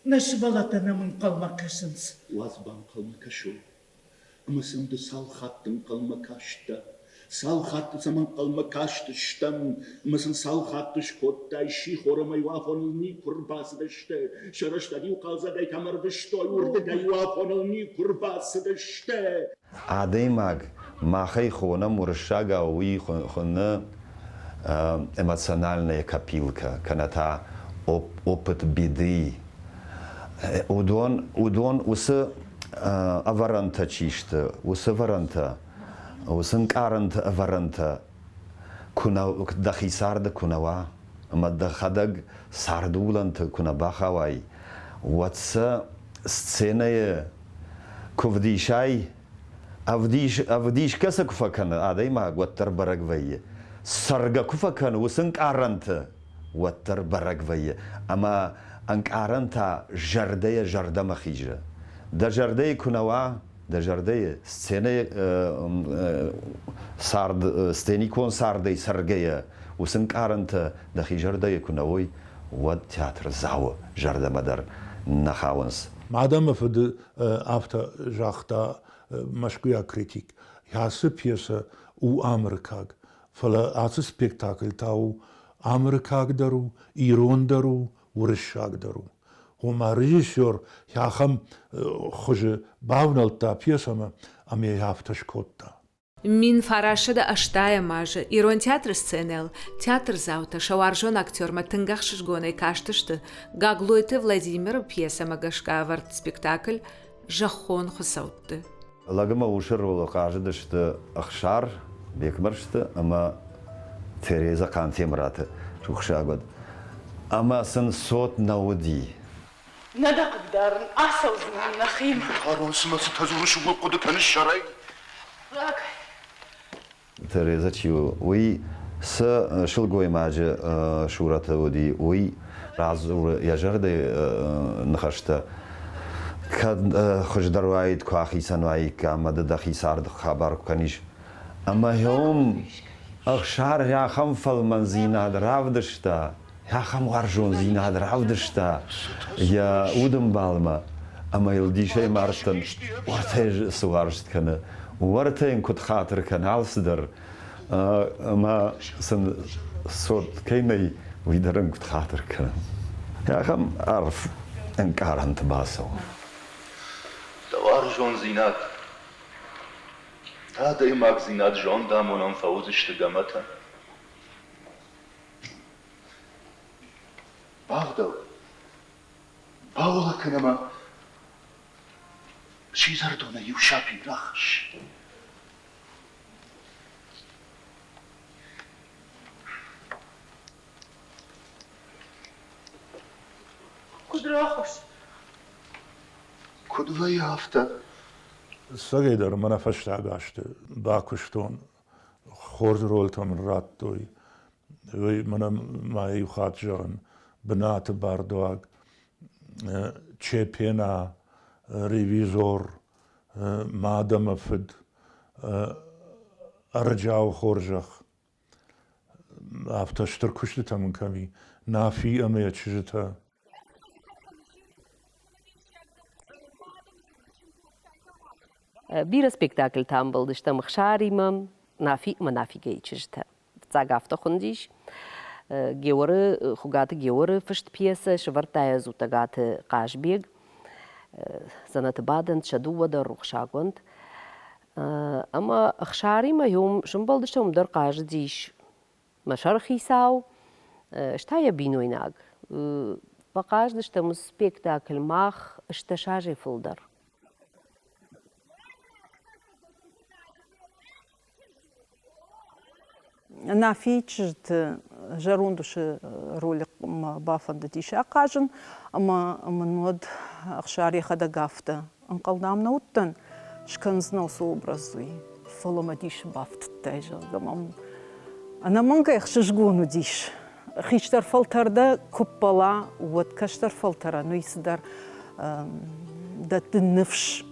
[SPEAKER 13] нӕ сывӕллӕттӕ нӕм ӕнхъӕлмӕ кӕсынц.
[SPEAKER 11] Уадз банхъӕлмӕ кӕсой. Ӕмӕ сӕм ды цал хатты ӕнхъӕлмӕ кастӕ? Цал хатты сӕм ӕнхъӕлмӕ кастыстӕм ӕмӕ сын цал хатты скодтай сихор ӕмӕ иу афоныл никуы ӕрбацыдысты, сӕ рӕстӕг-иу хъӕлдзӕгӕй кӕм ӕрвыстой, уырдыгӕй-иу афоныл никуы ӕрбацыдысты.
[SPEAKER 1] Адӕймаг махӕй хонӕм уырыссагау, уый хуыны эмоциональная копилка, кӕнӕ та опыт беды. Уыдон, уыдон уыцы ӕвӕрӕнтӕ чи сты, уыцы ӕвӕрӕнтӕ, уыцы ӕнкъарӕнты ӕвӕрӕнтӕ куы нӕ, дӕхи царды куы нӕ уа, ӕмӕ дӕхӕдӕг царды улӕнты куы нӕ бахауай, уӕд сӕ сценӕйы куы вдисай, ӕвдис, ӕвдисгӕ сӕ куы фӕкӕны адӕймаг, уӕддӕр бӕрӕг вӕййы. Цӕргӕ куы фӕкӕны уыцы ӕнкъарӕнты, уӕддӕр бӕрӕг вӕййы. Ӕмӕ ӕнкъарӕн та зӕрдӕйӕ зӕрдӕмӕ хизы. Дӕ зӕрдӕйы куы нӕ уа, дӕ зӕрдӕйы сценӕйы цард, сценикон цардӕй цӕргӕйӕ, уыцы ӕнкъарӕнтӕ дӕхи зӕрдӕйы куы нӕ уой, уӕд театрдзауы зӕрдӕмӕ дӕр нӕ хауынц.
[SPEAKER 8] Мад ӕмӕ фыды афтӕ загъта мӕскуыйаг критик. Ацы пьесӕ у амырыкаг, фӕлӕ ацы спектакль та у амырыкаг дӕр у, ирон дӕр у, уырыссаг дӕр у. Ома режиссер ахӕм хуызы бавнӕлдта пьесӕмӕ ӕмӕ йӕ афтӕ скодта.
[SPEAKER 7] 1980 азы Ирон театры сценӕйыл театрдзаутӕ сӕ уарзон актермӕ тынг ӕхсызгонӕй кастысты Гаглойты Владимиры пьесӕмӕ гӕсгӕ ӕвӕрд спектакль «Зӕххон хуыцӕутты».
[SPEAKER 1] Лӕг ӕмӕ усы ролы хъазыдысты Ӕхсар. Бекмӕрзты ӕмӕ Тереза Хъантемыраты рухсаг уӕд. Ӕмӕ сын цот нӕ уыди.
[SPEAKER 13] Нӕ дӕ хъыгдарын, ацӕудзынӕн нӕхимӕ.
[SPEAKER 11] Арон, цымӕ цытӕ дзурыс, ууыл хъуыды кӕныс сӕрӕй?
[SPEAKER 13] Рагӕй.
[SPEAKER 1] Тереза чи у, уый цы сылгоймаджы сурӕты уыди, уый радзуры йӕ зӕрдӕйы ныхӕстӕ. Кӕд хуыздӕр уаид, куы ахицӕн уаиккам ӕмӕ ды дӕхи царды хабар куы кӕнис. Ӕмӕ уым Ӕхсар ахӕм фӕлмӕндзинад равдыста, ахӕм уарзондзинад равдыста йӕ удӕмбалмӕ, ӕмӕ йыл дисӕй мардтӕн, уӕртӕ цы уарзт кӕны, уӕртӕ йын куыд хатыр кӕны алцыдӕр, ӕмӕ сын цот кӕй нӕй, уый дӕр ын куыд хатыр кӕны. Ахӕм арф ӕнкъарӕнты бацӕуы.
[SPEAKER 11] Дӕ уарзондзинад, адӕймагдзинад зондамонӕн фӕуыдзысты гӕмӕтӕн. Бавдӕл, баула кӕн ӕмӕ сидзӕрдонӕй иу сапи рахӕсс.
[SPEAKER 13] Куыд рахӕсс?
[SPEAKER 11] Куыд вӕййы афтӕ?
[SPEAKER 8] Цӕгӕйдӕр мӕнӕ фӕстаг азты бакуыстон, хорз рольтӕ мын радтой. Уый мӕнӕ ма иу хатт зӕгъын, бынаты бардуаг, Чепена, ревизор, мад ӕмӕ фыд, ӕрӕджиауы хорзӕх. Афтӕ стыр куыстытӕ мын кӕм и, Нафи ӕмӕ йӕ чызджытӕ.
[SPEAKER 6] Бирӕ спектакльтӕ ӕмбӕлдыстӕм Ӕхсаримӕ, Нафи ӕмӕ Нафигӕйы чызджытӕ. Фыццаг афтӕ хуындис. Георы, Хуыгаты Георы фыст пьесӕ сӕвӕрдта йӕ Дзуттагаты Хъазбег. Дзӕнӕты бадӕнт сӕ дыууӕ дӕр рухсагуӕнт. Ӕмӕ Ӕхсаримӕ уым сӕмбӕлдыстӕм, уым дӕр хъазыдис мӕ сӕрыхицау, стӕй йӕ бинойнаг. Фӕхъаздыстӕм спектакль мах 18 азӕй фылдӕр.
[SPEAKER 5] Нафийы чызджыты зӕронд усы ролы мӕ бафӕндыдис ахъазын, ӕмӕ мын уӕд Ӕхсар йӕхӕдӕг афтӕ ӕнхъӕл дӕм нӕ уыдтӕн, скӕндзынӕ уыцы образ уый, фӕлӕ мӕ дисы бафтыдтай, зӕгъгӕ мӕм ӕнӕмӕнгӕй ӕхсызгон уыдис. Хистӕр фӕлтӕр дӕ куы ппӕла, уӕд кӕстӕр фӕлтӕрӕн уый цыдӕр дӕтты ныфс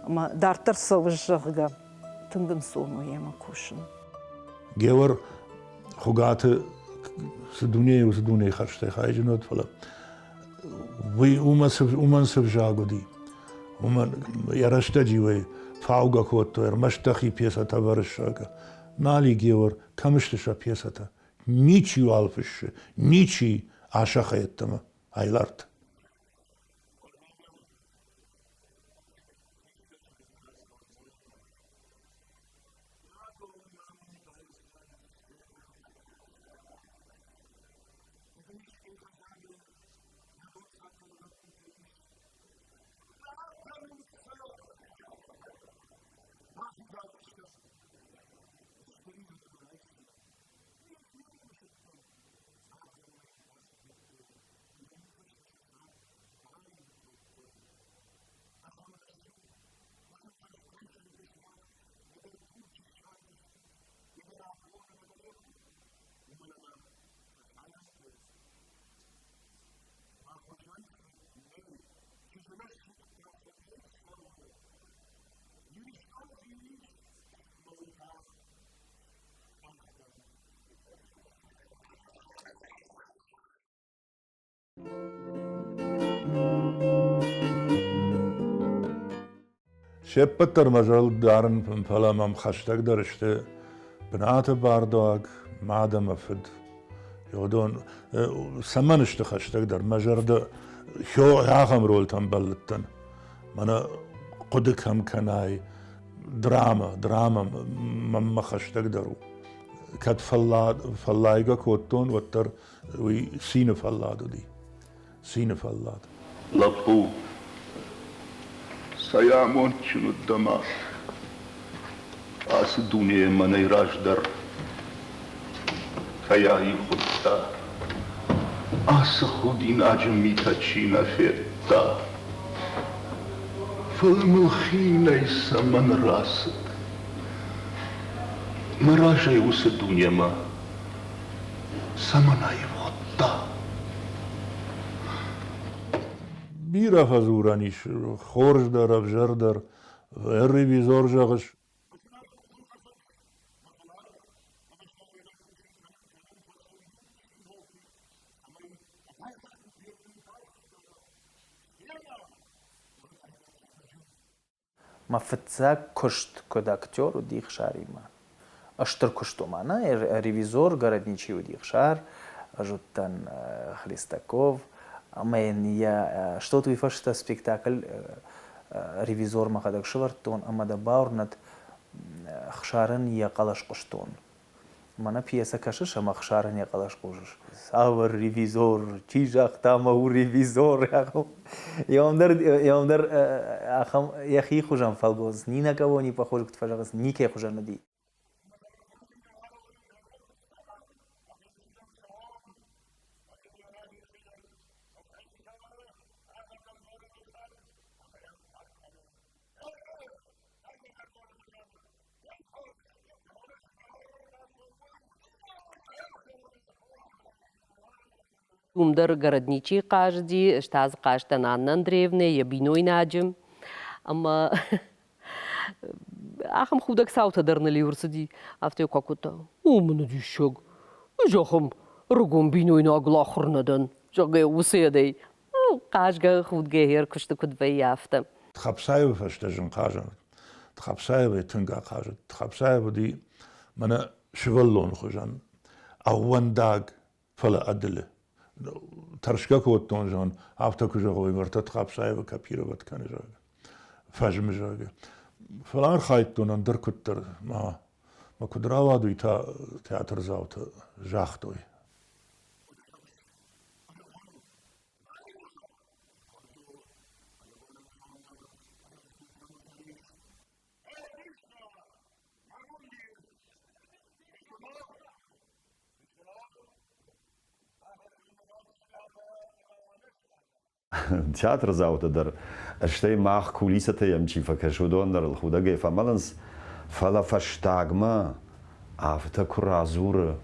[SPEAKER 5] ӕмӕ дарддӕр цӕуыс, зӕгъгӕ. Тынг ӕнцон у йемӕ кусын.
[SPEAKER 8] Геор Хуыгаты цы дунейы уыцы дунейы хӕрзтӕй хайджын уыд, фӕлӕ уый уымӕн цы взаг уыди, уымӕн йӕ рӕстӕджы уый фаугӕ кодтой, ӕрмӕст дӕхи пьесӕтӕ ӕвӕрыс, зӕгъгӕ. Нал и Геор, кӕм сты сӕ пьесӕтӕ? Ничиуал фыссы, ничи Асӕхы йеддӕмӕ, Айларт. Се ппӕт дӕр мӕ зӕрдыл дарын, фӕлӕ мӕм хӕстӕгдӕр сты бынаты бардуаг, мад ӕмӕ фыд. Уыдон цӕмӕн сты хӕстӕгдӕр? Мӕ зӕрдӕ ахӕм рольтӕм бӕллыдтӕн. Мӕнӕ хъуыды кӕм кӕнай, драма, драма мӕм хӕстӕгдӕр у. Кӕд фӕллайгӕ кодтон, уӕддӕр уый цины фӕллад уыди. Цины фӕллад.
[SPEAKER 11] Лӕппу, цӕй амондджын уыд дӕ мад. Ацы дунейӕ мӕнӕй раздӕр кӕй аивгъуыдта, ацы худинаджы митӕ чи нӕ федта. Фӕлӕ мыл хинӕй цӕмӕн рацыд? Мӕ разӕй уыцы дунемӕ цӕмӕн аивгъуыдта?
[SPEAKER 8] Бирӕ фӕдзурӕн ис, хорз дӕр, ӕвзӕр дӕр. Ревизор зӕгъыс?
[SPEAKER 3] Мӕ фыццаг куыст куыд актер уыди Хсаримӕ. Стыр куыст ома, нӕ ревизор городничий уыди Хсар, ӕз уыдтӕн Хлестаков, ӕмӕ йын йӕ что-то уый фӕстӕ спектакль ревизор мӕхӕдӕг сӕвӕрдтон ӕмӕ дӕ бауырнӕд, Хсарӕн йӕ хъӕлӕс хъуыстон. Мӕнӕ пьесӕ кӕсыс ӕмӕ Ӕхсарӕн йӕ хъӕлӕс хъусыс. Цавӕр ревизор, чи загъта мӕ у ревизор? Йӕм дӕр, йӕм дӕр ахӕм йӕхи хуызӕн фӕлгонц, ни на кого не похож, куыд фӕзӕгъынц, никӕй хуызӕн уыди.
[SPEAKER 6] Уым дӕр городничий хъазыди, ӕз та дзы хъазтӕн Анна Андреевнӕ йӕ бинойнаджы. Ӕмӕ ахӕм худӕг цаутӕ дӕр ныл-иу ӕрцыди. Афтӕ куы акодта, о, мӕнӕ диссаг, зӕгъӕм, ӕрыгон бинойнагыл ахуыр нӕ дӕн, зӕгъгӕ, уыцы йӕдӕй хъазгӕ, худгӕ куысты куыд вӕййы, афтӕ.
[SPEAKER 8] Тхапсаевы фӕстӕ зын хъазӕн. Тхапсаевӕй тынг ахъазыд. Тхапсаев уыди мӕнӕ сывӕллоны хуызӕн, ӕууӕндаг, фӕлӕ ӕдылы. Тӕрсгӕ кодтон, зӕгъын, афтӕ куы зӕгъой, уӕртӕ Тхапсаевы копировать кӕны, зӕгъгӕ, фӕзмы, зӕгъгӕ. Фӕлӕ архайдтон ӕндӕр куыддӕр. Мӕ куыд рауад, уый та театрдзаутӕ загътой.
[SPEAKER 1] Театрдзаутӕ дӕр, стӕй мах кулисӕтӕ йӕм чи фӕкӕсы, уыдон дӕр ыл худӕгӕй фӕмӕлынц, фӕлӕ фӕстагмӕ афтӕ куы радзуры,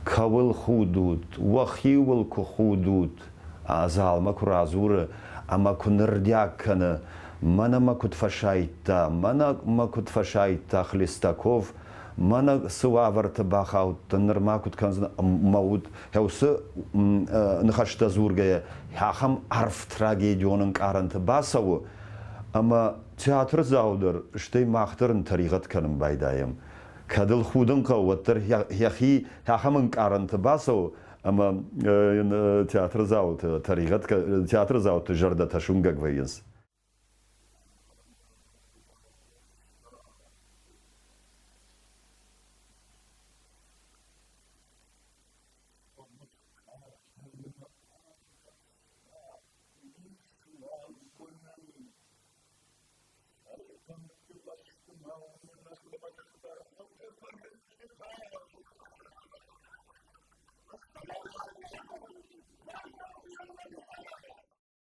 [SPEAKER 1] кӕуыл худут, уӕхиуыл куы худут, адзалмӕ куы радзуры ӕмӕ куы нырдиаг кӕны, мӕнӕ мӕ куыд фӕсайдта, мӕнӕ мӕ куыд фӕсайдта Хлестаков, мӕнӕ цы уавӕрты бахаудтӕн, нырма куыд кӕндзынӕ мӕ уд, уыцы ныхӕстӕ дзургӕйӕ ахӕм арф трагедион ӕнкъарӕнты бацӕуы, ӕмӕ театрдзау дӕр, стӕй мах дӕр ын тӕригъӕд кӕнын байдайӕм. Кӕд ыл худын хъӕуы, уӕддӕр йӕхи ахӕм ӕнкъарӕнты бацӕуы, ӕмӕ йын театрдзауты тӕригъӕд, театрдзауты зӕрдӕтӕ суынгӕг вӕййынц.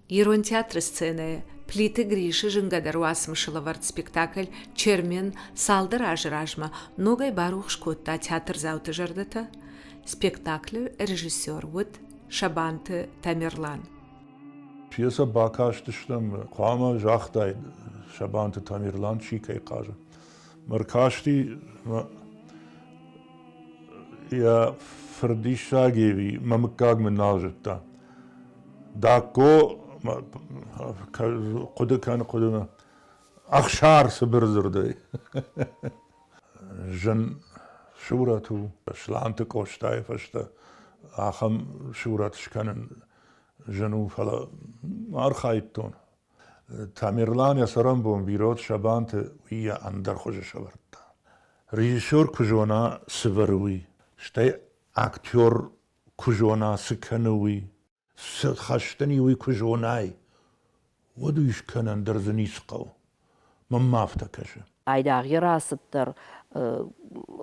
[SPEAKER 7] Ирон театры сценӕйы Плиты Грисы зынгӕдӕр уацмысы лӕвӕрд спектакль «Чермен» цалдӕр азы размӕ ногӕй барухс кодта театрдзауты зӕрдӕтӕ. Спектаклы режиссер уыд Сабанты Тамерлан.
[SPEAKER 8] Пьесӕ бакастыстӕм, хъуамӕ загътаид Сабанты Тамерлан чи кӕй хъазы. Ӕркасти йӕ фырдиссаг ӕви мӕ мыггаг мын нал зыдта. Дакко хъуыды кӕны хъуыдымӕ. Ӕхсар цыбыр дзырдӕй. Зын сурӕт у. Сланты Къостайы фӕстӕ ахӕм сурӕт скӕнын зын у, фӕлӕ архайдтон. Тамерлан йӕ цӕрӕнбон бирӕ Сабанты уый йӕ ӕндӕр хуызы сӕвӕрдта. Режиссер куы зона, цы вӕры уый, стӕй актер куы зона, цы кӕны уый, цы хӕстӕн и уый куы зонай, уӕд уый скӕнӕн дӕр дзы ницы хъӕуы. Мӕнмӕ афтӕ кӕсы.
[SPEAKER 6] Айдагъ йӕ рацыд дӕр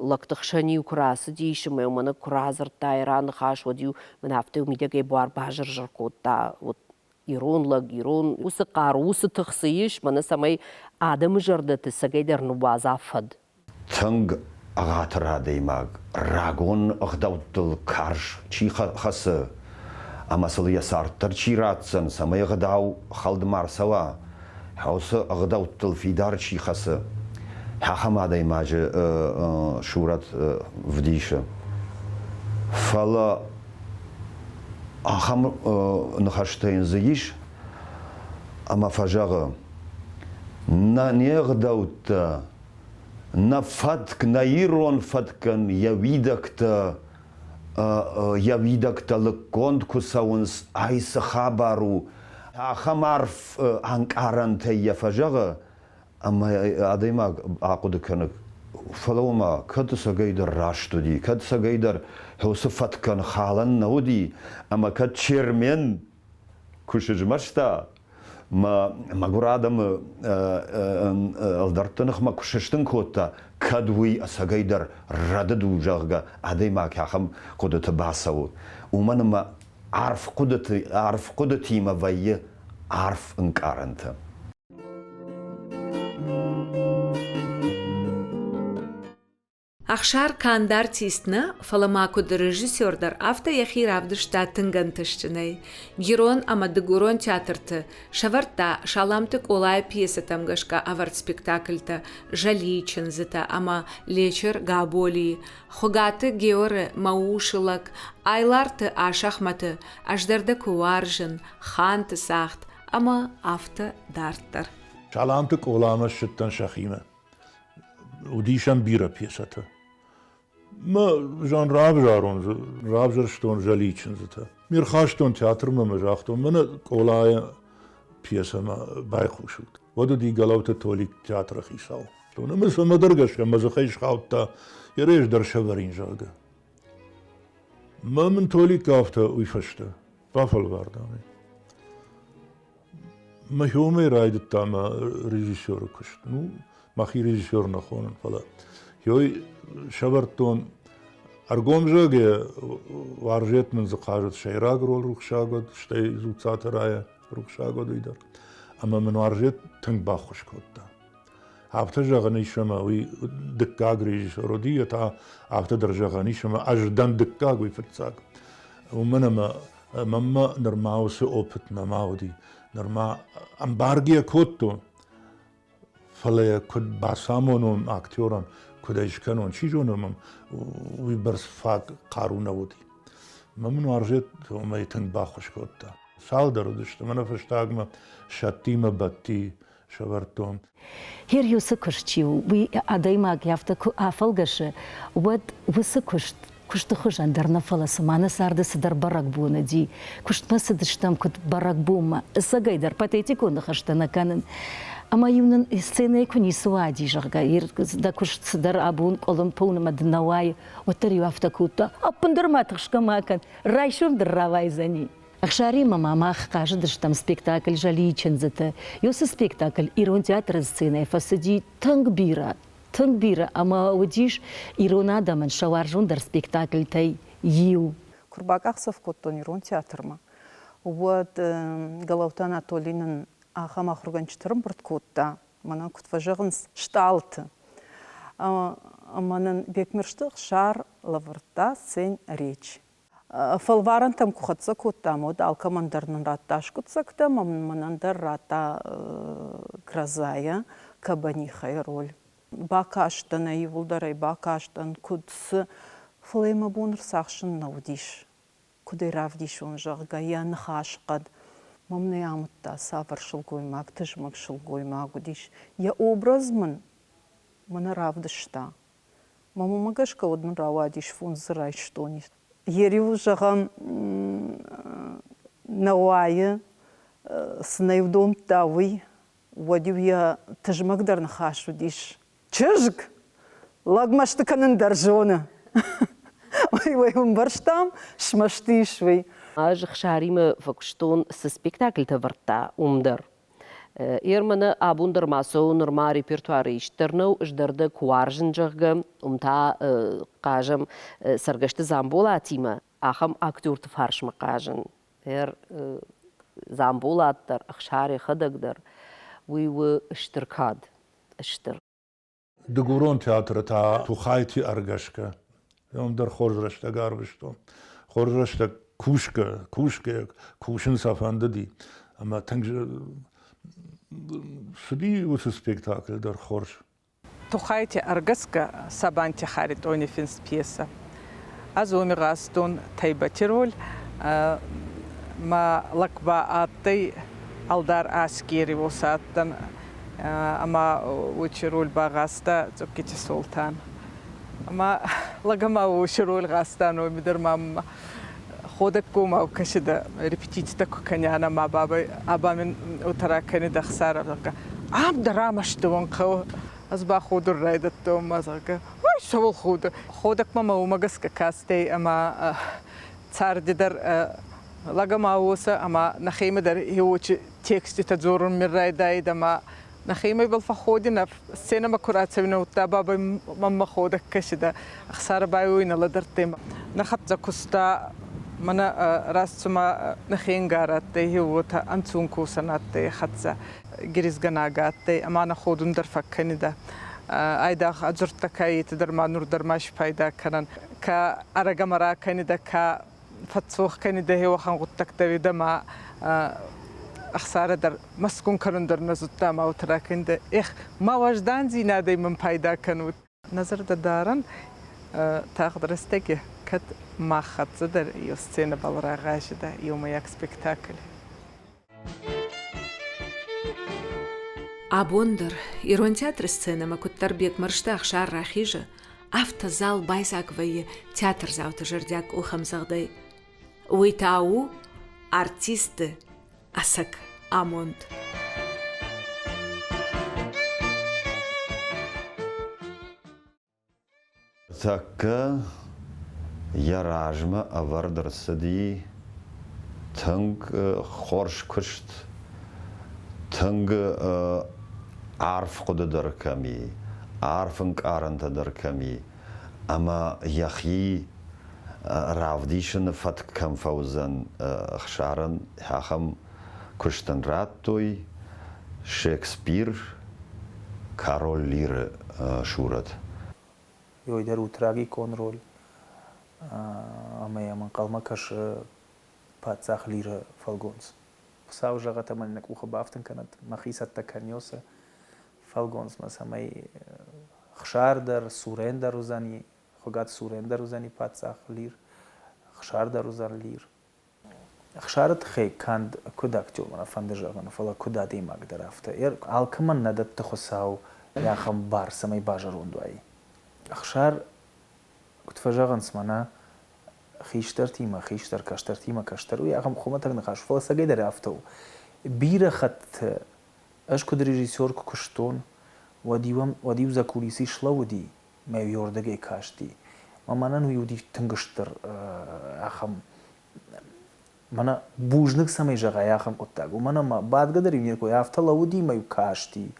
[SPEAKER 6] лӕгты хсӕн-иу куы рацыдис ӕмӕ мӕнӕ куы радзырдта йӕ раныхас, уӕд-иу мын афтӕ мидӕгӕй буар базыр-зыр кодта. Вот ирон лӕг, ирон уыцы хъару, уыцы тых цы ис, мӕнӕ цӕмӕй адӕмы зӕрдӕты цӕгӕйдӕр ныууадза фӕд.
[SPEAKER 1] Тынг ӕгъатыр адӕймаг, рагон ӕгъдӕуттыл карз чи хӕцы ӕмӕ сыл йӕ цард дӕр чи ратдзӕн, цӕмӕй ӕгъдау хӕлд ма рцӕуа, уыцы ӕгъдӕуттыл фидар чи хӕцы, ахӕм адӕймаджы сурӕт вдисы. Фӕлӕ ахӕм ныхӕстӕ йын дзы ис, ӕмӕ фӕзӕгъы, нӕ не гъдӕуттӕ, нӕ фӕтк, нӕ ирон фӕткӕн йӕ уидӕгтӕ йӕ уидӕгтӕ лыггонд куы цӕуынц, ай цы хабар у, ахӕм арф ӕнкъарӕнтӕй йӕ фӕзӕгъы, ӕмӕ адӕймаг ахъуыды кӕны, фӕлӕуу-ма, кӕд ӕцӕгӕйдӕр раст уыди, кӕд ӕцӕгӕйдӕр уыцы фӕткӕн халӕн нӕ уыди, ӕмӕ кӕд Чермен куы сызмӕста, мӕ мӕгуыр адӕмы ӕлдӕртты ныхмӕ куы сыстын кодта, кӕд уый ӕцӕгӕйдӕр рӕдыд у, зӕгъгӕ, адӕймаг ахӕм хъуыдыты бацӕуы. Уымӕн ӕмӕ арф хъуыдыты, арф хъуыдытимӕ вӕййы арф ӕнкъарӕнтӕ.
[SPEAKER 7] Ӕхсар канд артист нӕ, фӕлӕ ма куыд режиссер дӕр, афтӕ йӕхи равдыста тынг ӕнтыстджынӕй. Ирон ӕмӕ дыгурон театрты сӕвӕрдта Саламты Къолайы пьесӕтӕм гӕсгӕ ӕвӕрд спектакльтӕ «Зӕлийы чындзытӕ» ӕмӕ «Лечыр Габолийы», Хуыгаты Георы «Мӕ усы лӕг», Айларты Асӕхмӕты «Ӕз дӕр дӕ куы уарзын», «Ханты цагъд» ӕмӕ афтӕ дарддӕр.
[SPEAKER 8] Саламты Къоламӕ ссыдтӕн сӕхимӕ. Уыдис ӕм бирӕ пьесӕтӕ. Мӕ зан равзарон, равзӕрстон Зӕлийы чындзытӕ. Ме рхастон театрмӕ мӕ загътон, мӕнӕ Къолайы пьесӕмӕ байхъусут. Уӕд уыди Гӕлӕуты Толик театры хицау. Ӕмӕ цӕмӕдӕр гӕсгӕ мӕ дзыхӕй схаудта, йӕ рез дӕр сӕвӕрин, зӕгъгӕ. Мӕ мын Толик афтӕ уый фӕстӕ бафӕлвӕрдам. Мӕхиомӕй райдыдта мӕ режиссеры куыст. Ну, мӕхи режиссер нӕ хонын, фӕлӕ хиой сӕвӕрдтон ӕргом зӕгъгӕ, уарзет мын дзы хъазыд сӕйраг роль рухсаг уыд, стӕй Дзуццаты Рая рухсаг уыд уый дӕр. Ӕмӕ мын уарзет тынг баххуыс кодта. Афтӕ зӕгъӕн ис, ӕмӕ уый дыккаг режиссер уыди, йе та афтӕ дӕр зӕгъӕн ис, ӕмӕ ӕз дӕн дыккаг, уый фыццаг. Уымӕн ӕмӕ мӕнмӕ нырма уыцы опыт нӕма уыди. Нырма ӕмбаргӕ кодтон, фӕлӕ йӕ куыд бацамонон актерӕн, куыд ӕй скӕнон, чи зоны, мӕм уыйбӕрц фаг хъару нӕ уыди. Мӕ мын уарзет уымӕй тынг баххуыс кодта. Цалдӕр уыдысты, мӕнӕ фӕстагмӕ Сӕттимӕ Бӕтти сӕвӕрдтон.
[SPEAKER 4] Хер уыцы куыст чи у, уый адӕймаг афтӕ куы афӕлгӕсы, уӕд уыцы куыст куысты хуызӕн дӕр нӕ, фӕлӕ цыма нӕ царды цыдӕр бӕрӕгбон уыди. Куыстмӕ цыдыстӕм куыд бӕрӕгбонмӕ, ӕцӕгӕйдӕр патетикон ныхӕстӕ нӕ кӕнын. Ӕмӕ-иу нын сценӕйы куы ницы уади, зӕгъгӕ, дӕ куыст цыдӕр абон къуылымпы у ӕмӕ дын нӕ уайы, уӕддӕр-иу афтӕ кодта, ӕппындӕр ма тыхсгӕ ма кӕн, райсом дӕр рауайдзӕни. Ӕхсаримӕ ма мах хъазыдыстӕм спектакль «Зӕлийы чындзыты». Уыцы спектакль ирон театры сценӕйы фӕцыди тынг бирӕ, тынг бирӕ ӕмӕ уыдис ирон адӕмӕн сӕ уарзондӕр спектакльтӕй иу.
[SPEAKER 5] Куы рбакъахдзӕф кодтон ирон театрмӕ, уӕд Гӕлӕуты Анатоли нын ахӕм ахуыргӕнджыты ӕрӕмбырд кодта, мӕнӕн куыд фӕзӕгъынц, стъалыты. Ӕмӕ нын Бекмӕрзты Ӕхсар лӕвӕрдта сцен речь. Фӕлварӕнтӕм куы хӕццӕ кодтам, уӕд алкӕмӕн дӕр нын радта скъуыддзӕгтӕ ӕмӕ мӕнӕн дӕр радта Грозайӕ Кабанихайы роль. Бакастӕн ӕй, иууылдӕр ӕй бакастӕн, куыд цы, фӕлӕ йӕ мӕ бон ӕрцахсын нӕ уыдис. Куыд ӕй равдисон, зӕгъгӕ, йӕ ныхасхъӕд мӕм нӕ амыдта, цавӕр сылгоймаг, тызмӕг сылгоймаг уыдис. Йӕ образ мын мӕнӕ равдыста. Мӕ уымӕ гӕсгӕ уӕд мын рауадис фондз райстон. Йе риу, зӕгъӕм, нӕ уайы, цы нӕ домдта, уый, уӕд-иу йӕ тызмӕгдӕр ныхас уыдис: Чызг! Лӕг мӕсты кӕнын дӕр зоны. Уый уый ӕмбӕрстам, смӕсты ис уый.
[SPEAKER 6] Ӕз Хсаримӕ фӕкуыстон, цы спектакльтӕ ӕвӕрдта, уым дӕр. Ерманы абон дӕр ма цӕуы нырма репертуары ист дӕр нӕу, ӕз дӕр дӕ куы уарзын, зӕгъгӕ, уым та хъазӕм Цӕргӕсты Дзамболатимӕ, ахӕм актерты фарсмӕ хъазын. Дзамболат дӕр, Ӕхсар йӕхӕдӕг дӕр, уый у стыр кад, стыр.
[SPEAKER 8] Дыгурон театры та Тухайти ӕргӕсгӕ. Уым дӕр хорз рӕстӕг арвыстон. Хорз рӕстӕг кусгӕ, кусгӕ, кусын сӕ фӕндыди. Ӕмӕ тынг цыди уыцы спектакль дӕр хорз.
[SPEAKER 2] Тухайти ӕргӕсгӕ Сабанти Харитони финст пьесӕ. Ӕз уоми гъазтон Тайбати роль. Мӕ лӕг ба адтӕй ӕлдар Аскери уосӕ адтӕн ӕма уочи роль багъазта Цъуккити Солтан. Ӕма лӕг ӕма уоси роль гъазтан уоми дӕр ма ходӕггомау кӕсидӕ, репетицитӕ ку кӕнианӕ ма бабӕй аба мин уотӕ ракӕнидӕ Ӕхсарӕ, зӕгъгӕ, ам дӕр амӕсты уӕн хъӕуы. Ӕз ба ходун райдӕдтон ма, зӕгъгӕ, ой, цӕуыл худы. Ходӕгмӕ мӕ уымӕ гӕсгӕ кастӕй ӕма царди дӕр лӕг ӕма уосӕ ӕма нӕхемӕ дӕр еуочи текститӕ дзорун мин райдаид ӕма нӕхемӕ ибӕл фӕхходинӕ, сценӕмӕ ку рацӕуинӕ, удта бабӕй мӕммӕ ходӕг кӕсидӕ. Ӕхсарӕ байуй нӕ лӕдӕрдтӕй. Нӕ хӕццӕ куста, мӕнӕ раст цума нӕхе ӕнгарӕ адтӕй, уотӕ ӕнцон косӕн адтӕй хӕццӕ. Гиризгӕнагӕ адтӕй ӕма нӕ ходун дӕр фӕккӕнидӕ. Айдагъ ӕдзурдтӕ ка етӕ дӕр ма нур дӕр ма испайда кӕнӕн. Ка ӕрӕгӕмӕ ракӕнидӕ, ка фӕццох кӕнидӕ уӕхӕн гъуддӕгтӕ уидӕ ма Ӕхсарӕ дӕр мӕсгун кӕнун дӕр нӕ зудта ма уотӕ ракӕнидӕ. Эх, мӕ уӕздандзийнадӕй мин пайда кӕнут. Нӕ зӕрдӕ дарӕн, тагъд рӕстӕги кӕд мах хӕццӕ дӕр еу сценӕбӕл рагъазидӕ еумӕйаг спектакль.
[SPEAKER 7] Абон дӕр Ирон театры сценӕмӕ куыддӕр Бекмӕрзты Ӕхсар рахизы, афтӕ зал байдзаг вӕййы театрдзауты зӕрдиаг къухӕмдзӕгъдӕй. Уый та у артисты ӕцӕг амонд.
[SPEAKER 1] Тӕккӕ йӕ размӕ ӕвӕрд ӕрцыди тынг хорз куыст, тынг арф хъуыды дӕр кӕм и, арф ӕнкъарӕнтӕ дӕр кӕм и, ӕмӕ йӕхи равдисыны фӕтк кӕм фӕуыдзӕн Ӕхсарӕн, ахӕм куыст ын радтой Шекспир Кароль Лиры сурӕт.
[SPEAKER 3] Йой дӕр у трагикон роль, ӕмӕ йӕм ӕнхъӕлмӕ кӕсы паддзах Лиры фӕлгонц. Хуыцау зӕгъӕд ӕмӕ нӕ къухы бафтын кӕнӕд, мӕхи цӕттӕ кӕнёсы фӕлгонцмӕ, цӕмӕй Хсар дӕр, Сурен дӕр уыдзӕни, Хуыгаты Сурен дӕр уыдзӕни паддзах Лир, Хсар дӕр уыдзӕн Лир. Ӕхсары тыххӕй канд куыд актермӕ нӕ фӕнды зӕгъын, фӕлӕ куыд адӕймаг дӕр афтӕ. Алкӕмӕн нӕ дӕтты Хуыцау ахӕм бар, цӕмӕй базӕронд уай. Ӕхсар, куыд фӕзӕгъынц мӕнӕ, хистӕртимӕ хистӕр, кӕстӕртимӕ кӕстӕр, уый ахӕм хуымӕтӕг ныхас, фӕлӕ ӕцӕгӕйдӕр афтӕ у. Бирӕ хӕтты ӕз куыд режиссер куы куыстон, уӕд-иу уӕд-иу за кулисы слӕууыди, мӕ уӕрдӕгӕй касти. Мӕ мӕнӕн уый уыди тынг стыр ахӕм мӕнӕ бузныг цӕмӕй зӕгъай ахӕм хъуыддаг. Уымӕн ӕмӕ бадгӕ дӕр-иу не ркой, афтӕ лӕууыди мӕ-иу касти.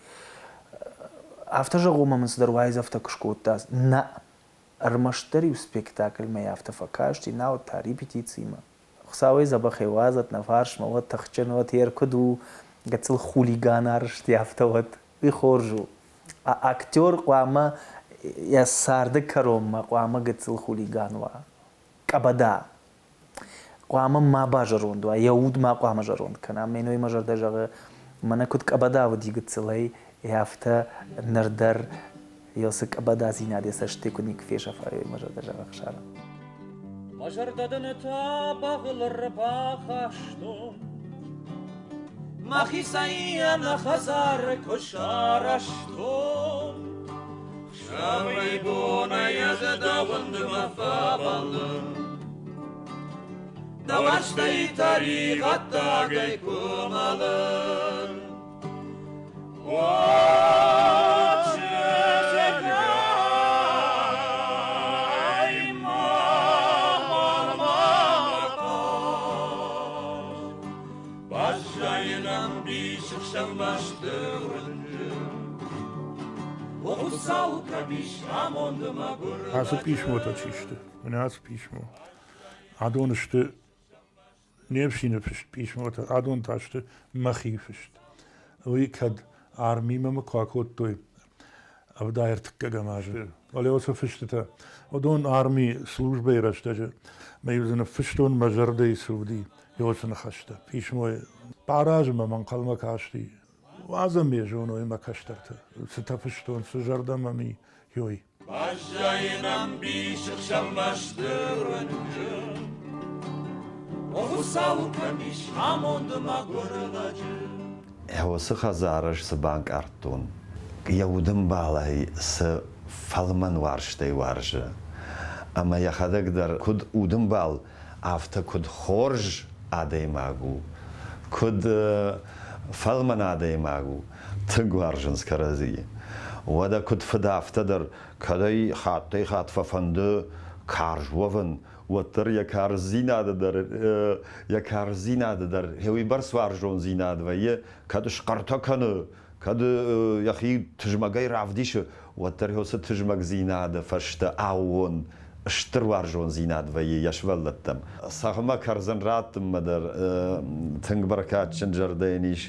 [SPEAKER 3] Афтӕ зӕгъон мӕ мын цыдӕр уайдзӕфтӕ куы скодта. Нӕ, ӕрмӕстдӕр-иу спектакльмӕ афтӕ фӕкасти, науӕд та репетицимӕ. Хуыцауӕй дзӕбӕхӕй уадзӕд нӕ фарсмӕ, уӕд тыхджын, уӕд йе ркуыд у, гыццыл хулиган арызти, афтӕ уӕд. Уый хорз у. Актер хъуамӕ йӕ царды кӕронмӕ хъуамӕ гыццыл хулиган уа. Къӕбӕда. Хъуамӕ ма базӕронд уа, йӕ уд ма хъуамӕ зӕронд кӕна. Мӕнӕй мӕ зӕрдӕ зӕгъы, мӕнӕ куыд къӕбӕда уыди гыццылӕй, афтӕ ныр дӕр йӕ цы къӕбӕдадзинад йӕ цӕстӕй куыд никуы фесӕфа, мӕ зӕрдӕ зӕгъы Ӕхсар.
[SPEAKER 16] Мӕ зӕрдӕ дын тӕбӕгъыл ӕрбахастон, Мӕхицӕй ӕнӕ хӕдзар куы сарӕзтон. Хсӕвӕй-бонӕй ӕз дӕ уындмӕ фӕбӕллын. Дӕ уарзтӕй тӕригъӕддагӕй куы мӕлын. ӕмбисӕхсӕвмӕ стыр уынджы. О Хуыцау, кӕм ис амонды мӕгуыр
[SPEAKER 8] Ацы писмотӕ чи сты? Мӕнӕ ацы писмо. Адон сты не фсины фыст писмотӕ, адон та сты мӕхи фыст. Уый кӕд армимӕ мӕ куы акодтой 73-ӕм азы, фӕлӕ уыцы фыстытӕ, уыдон арми службӕйы рӕстӕджы мӕ-иу дзы ныффыстон, мӕ зӕрдӕйы цы уыди, уыцы ныхӕстӕ. Писмойы пар азы мӕм ӕнхъӕлмӕ касти, уадз ӕмӕ зоной мӕ кӕстӕртӕ, цытӕ фыстон, цы зӕрдӕ мӕм и, уый.
[SPEAKER 16] Баззайын ӕмбисӕхсӕвмӕ стыр уынджы. О Хуыцау, кӕм ис амонды мӕгуыр лӕджы.
[SPEAKER 1] Уыцы хӕдзары цы банкъардтон, йӕ удӕмбалӕй цы фӕлмӕн уарзтӕй уарзы, ӕмӕ йӕхӕдӕг дӕр куыд удӕмбал, афтӕ куыд хорз адӕймаг у, куыд фӕлмӕн адӕймаг у, тынг уарзынц кӕрӕдзийы. Уӕдӕ куыд фыд, афтӕ дӕр, кӕд ӕй хаттӕй-хатт фӕфӕнды карз уӕвын, уӕддӕр йӕ карздзинады дӕр йӕ карздзинады дӕр уыйбӕрц уарзондзинад вӕййы, кӕд схъӕртӕ кӕны, кӕд йӕхи тызмӕгӕй равдисы, уӕддӕр уыцы тызмӕгдзинады фӕстӕ аууон стыр уарзондзинад вӕййы йӕ сывӕллӕттӕм. Сӕгъмӕ кӕрдзын раттынмӕ дӕр тынг бӕркадджын зӕрдӕ йын ис.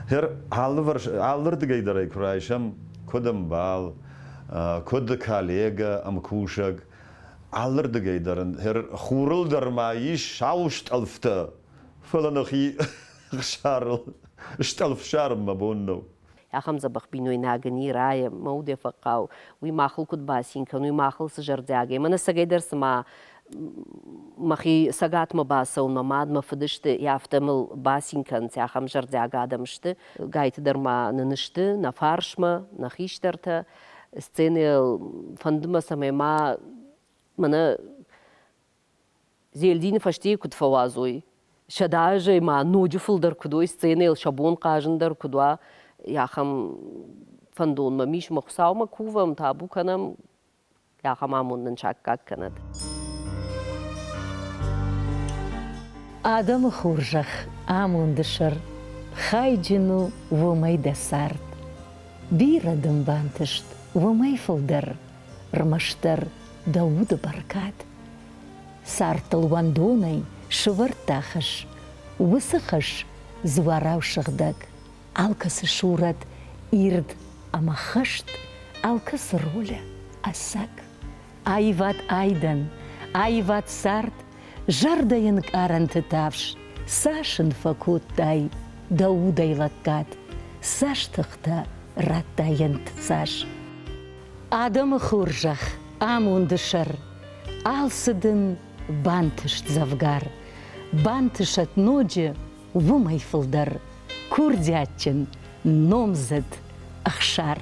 [SPEAKER 1] Гъер алырдыгӕй дӕр ӕй куы райсӕм, куыд ӕмбал, куыд коллегӕ, ӕмкусӕг, алырдыгӕй дӕр ын хурыл дӕр ма ис сау стъӕлфтӕ, фӕлӕ нӕхи сӕрыл стъӕлф ссарын мӕ бон нӕу.
[SPEAKER 6] Ахӕм дзӕбӕх бинойнаг ын и, райы, мӕ уд йӕ фӕхъхъау, уый махыл куыд бацин кӕны, уый махыл цы зӕрдиагӕй. Мӕнӕ цӕгӕйдӕр цыма мӕхи цӕгатмӕ бацӕуын, мӕ мад, мӕ фыд сты, афтӕ мыл бацин кӕнынц, ахӕм зӕрдиаг адӕм сты. Гайты дӕр ма нын сты нӕ фарсмӕ, нӕ хистӕртӕ. Сценӕйыл фӕнды мӕ, цӕмӕй ма мӕнӕ Зельдины фӕстейы куыд фӕуадзой, сӕдӕазӕй ма ноджы фылдӕр куыд уой сценӕйыл, сӕ бон хъазын дӕр куыд уа, ахӕм фӕндон мӕм ис, мӕ Хуыцаумӕ кувӕм, табу кӕнӕм, ахӕм амонд нын саккаг кӕнӕд.
[SPEAKER 4] Адӕмы хорзӕх, амонды сӕр, хайджын у уымӕй дӕ цард. Бирӕ дын бантыст уымӕй фылдӕр, ӕрмӕстдӕр дӕ уды бӕркад. Цардыл уӕндонӕй сывӕрдта хӕс, уыцы хӕс дзуарау сыгъдӕг, алкӕцы сурӕт ирд ӕмӕ хӕст, алкӕцы ролы ӕцӕг. Аивад айдӕн, аивад цард, зӕрдӕйы нкъарӕнты тавс, цас ын фӕкодтай дӕ удӕй лӕггад, цас тыхтӕ радтай йын цас. Адӕмы хорзӕх, амонды сӕр, алцы дын бантыст дзӕвгар. Бантысӕд ноджы уымӕй фылдӕр, курдиатджын, номдзыд Ӕхсар.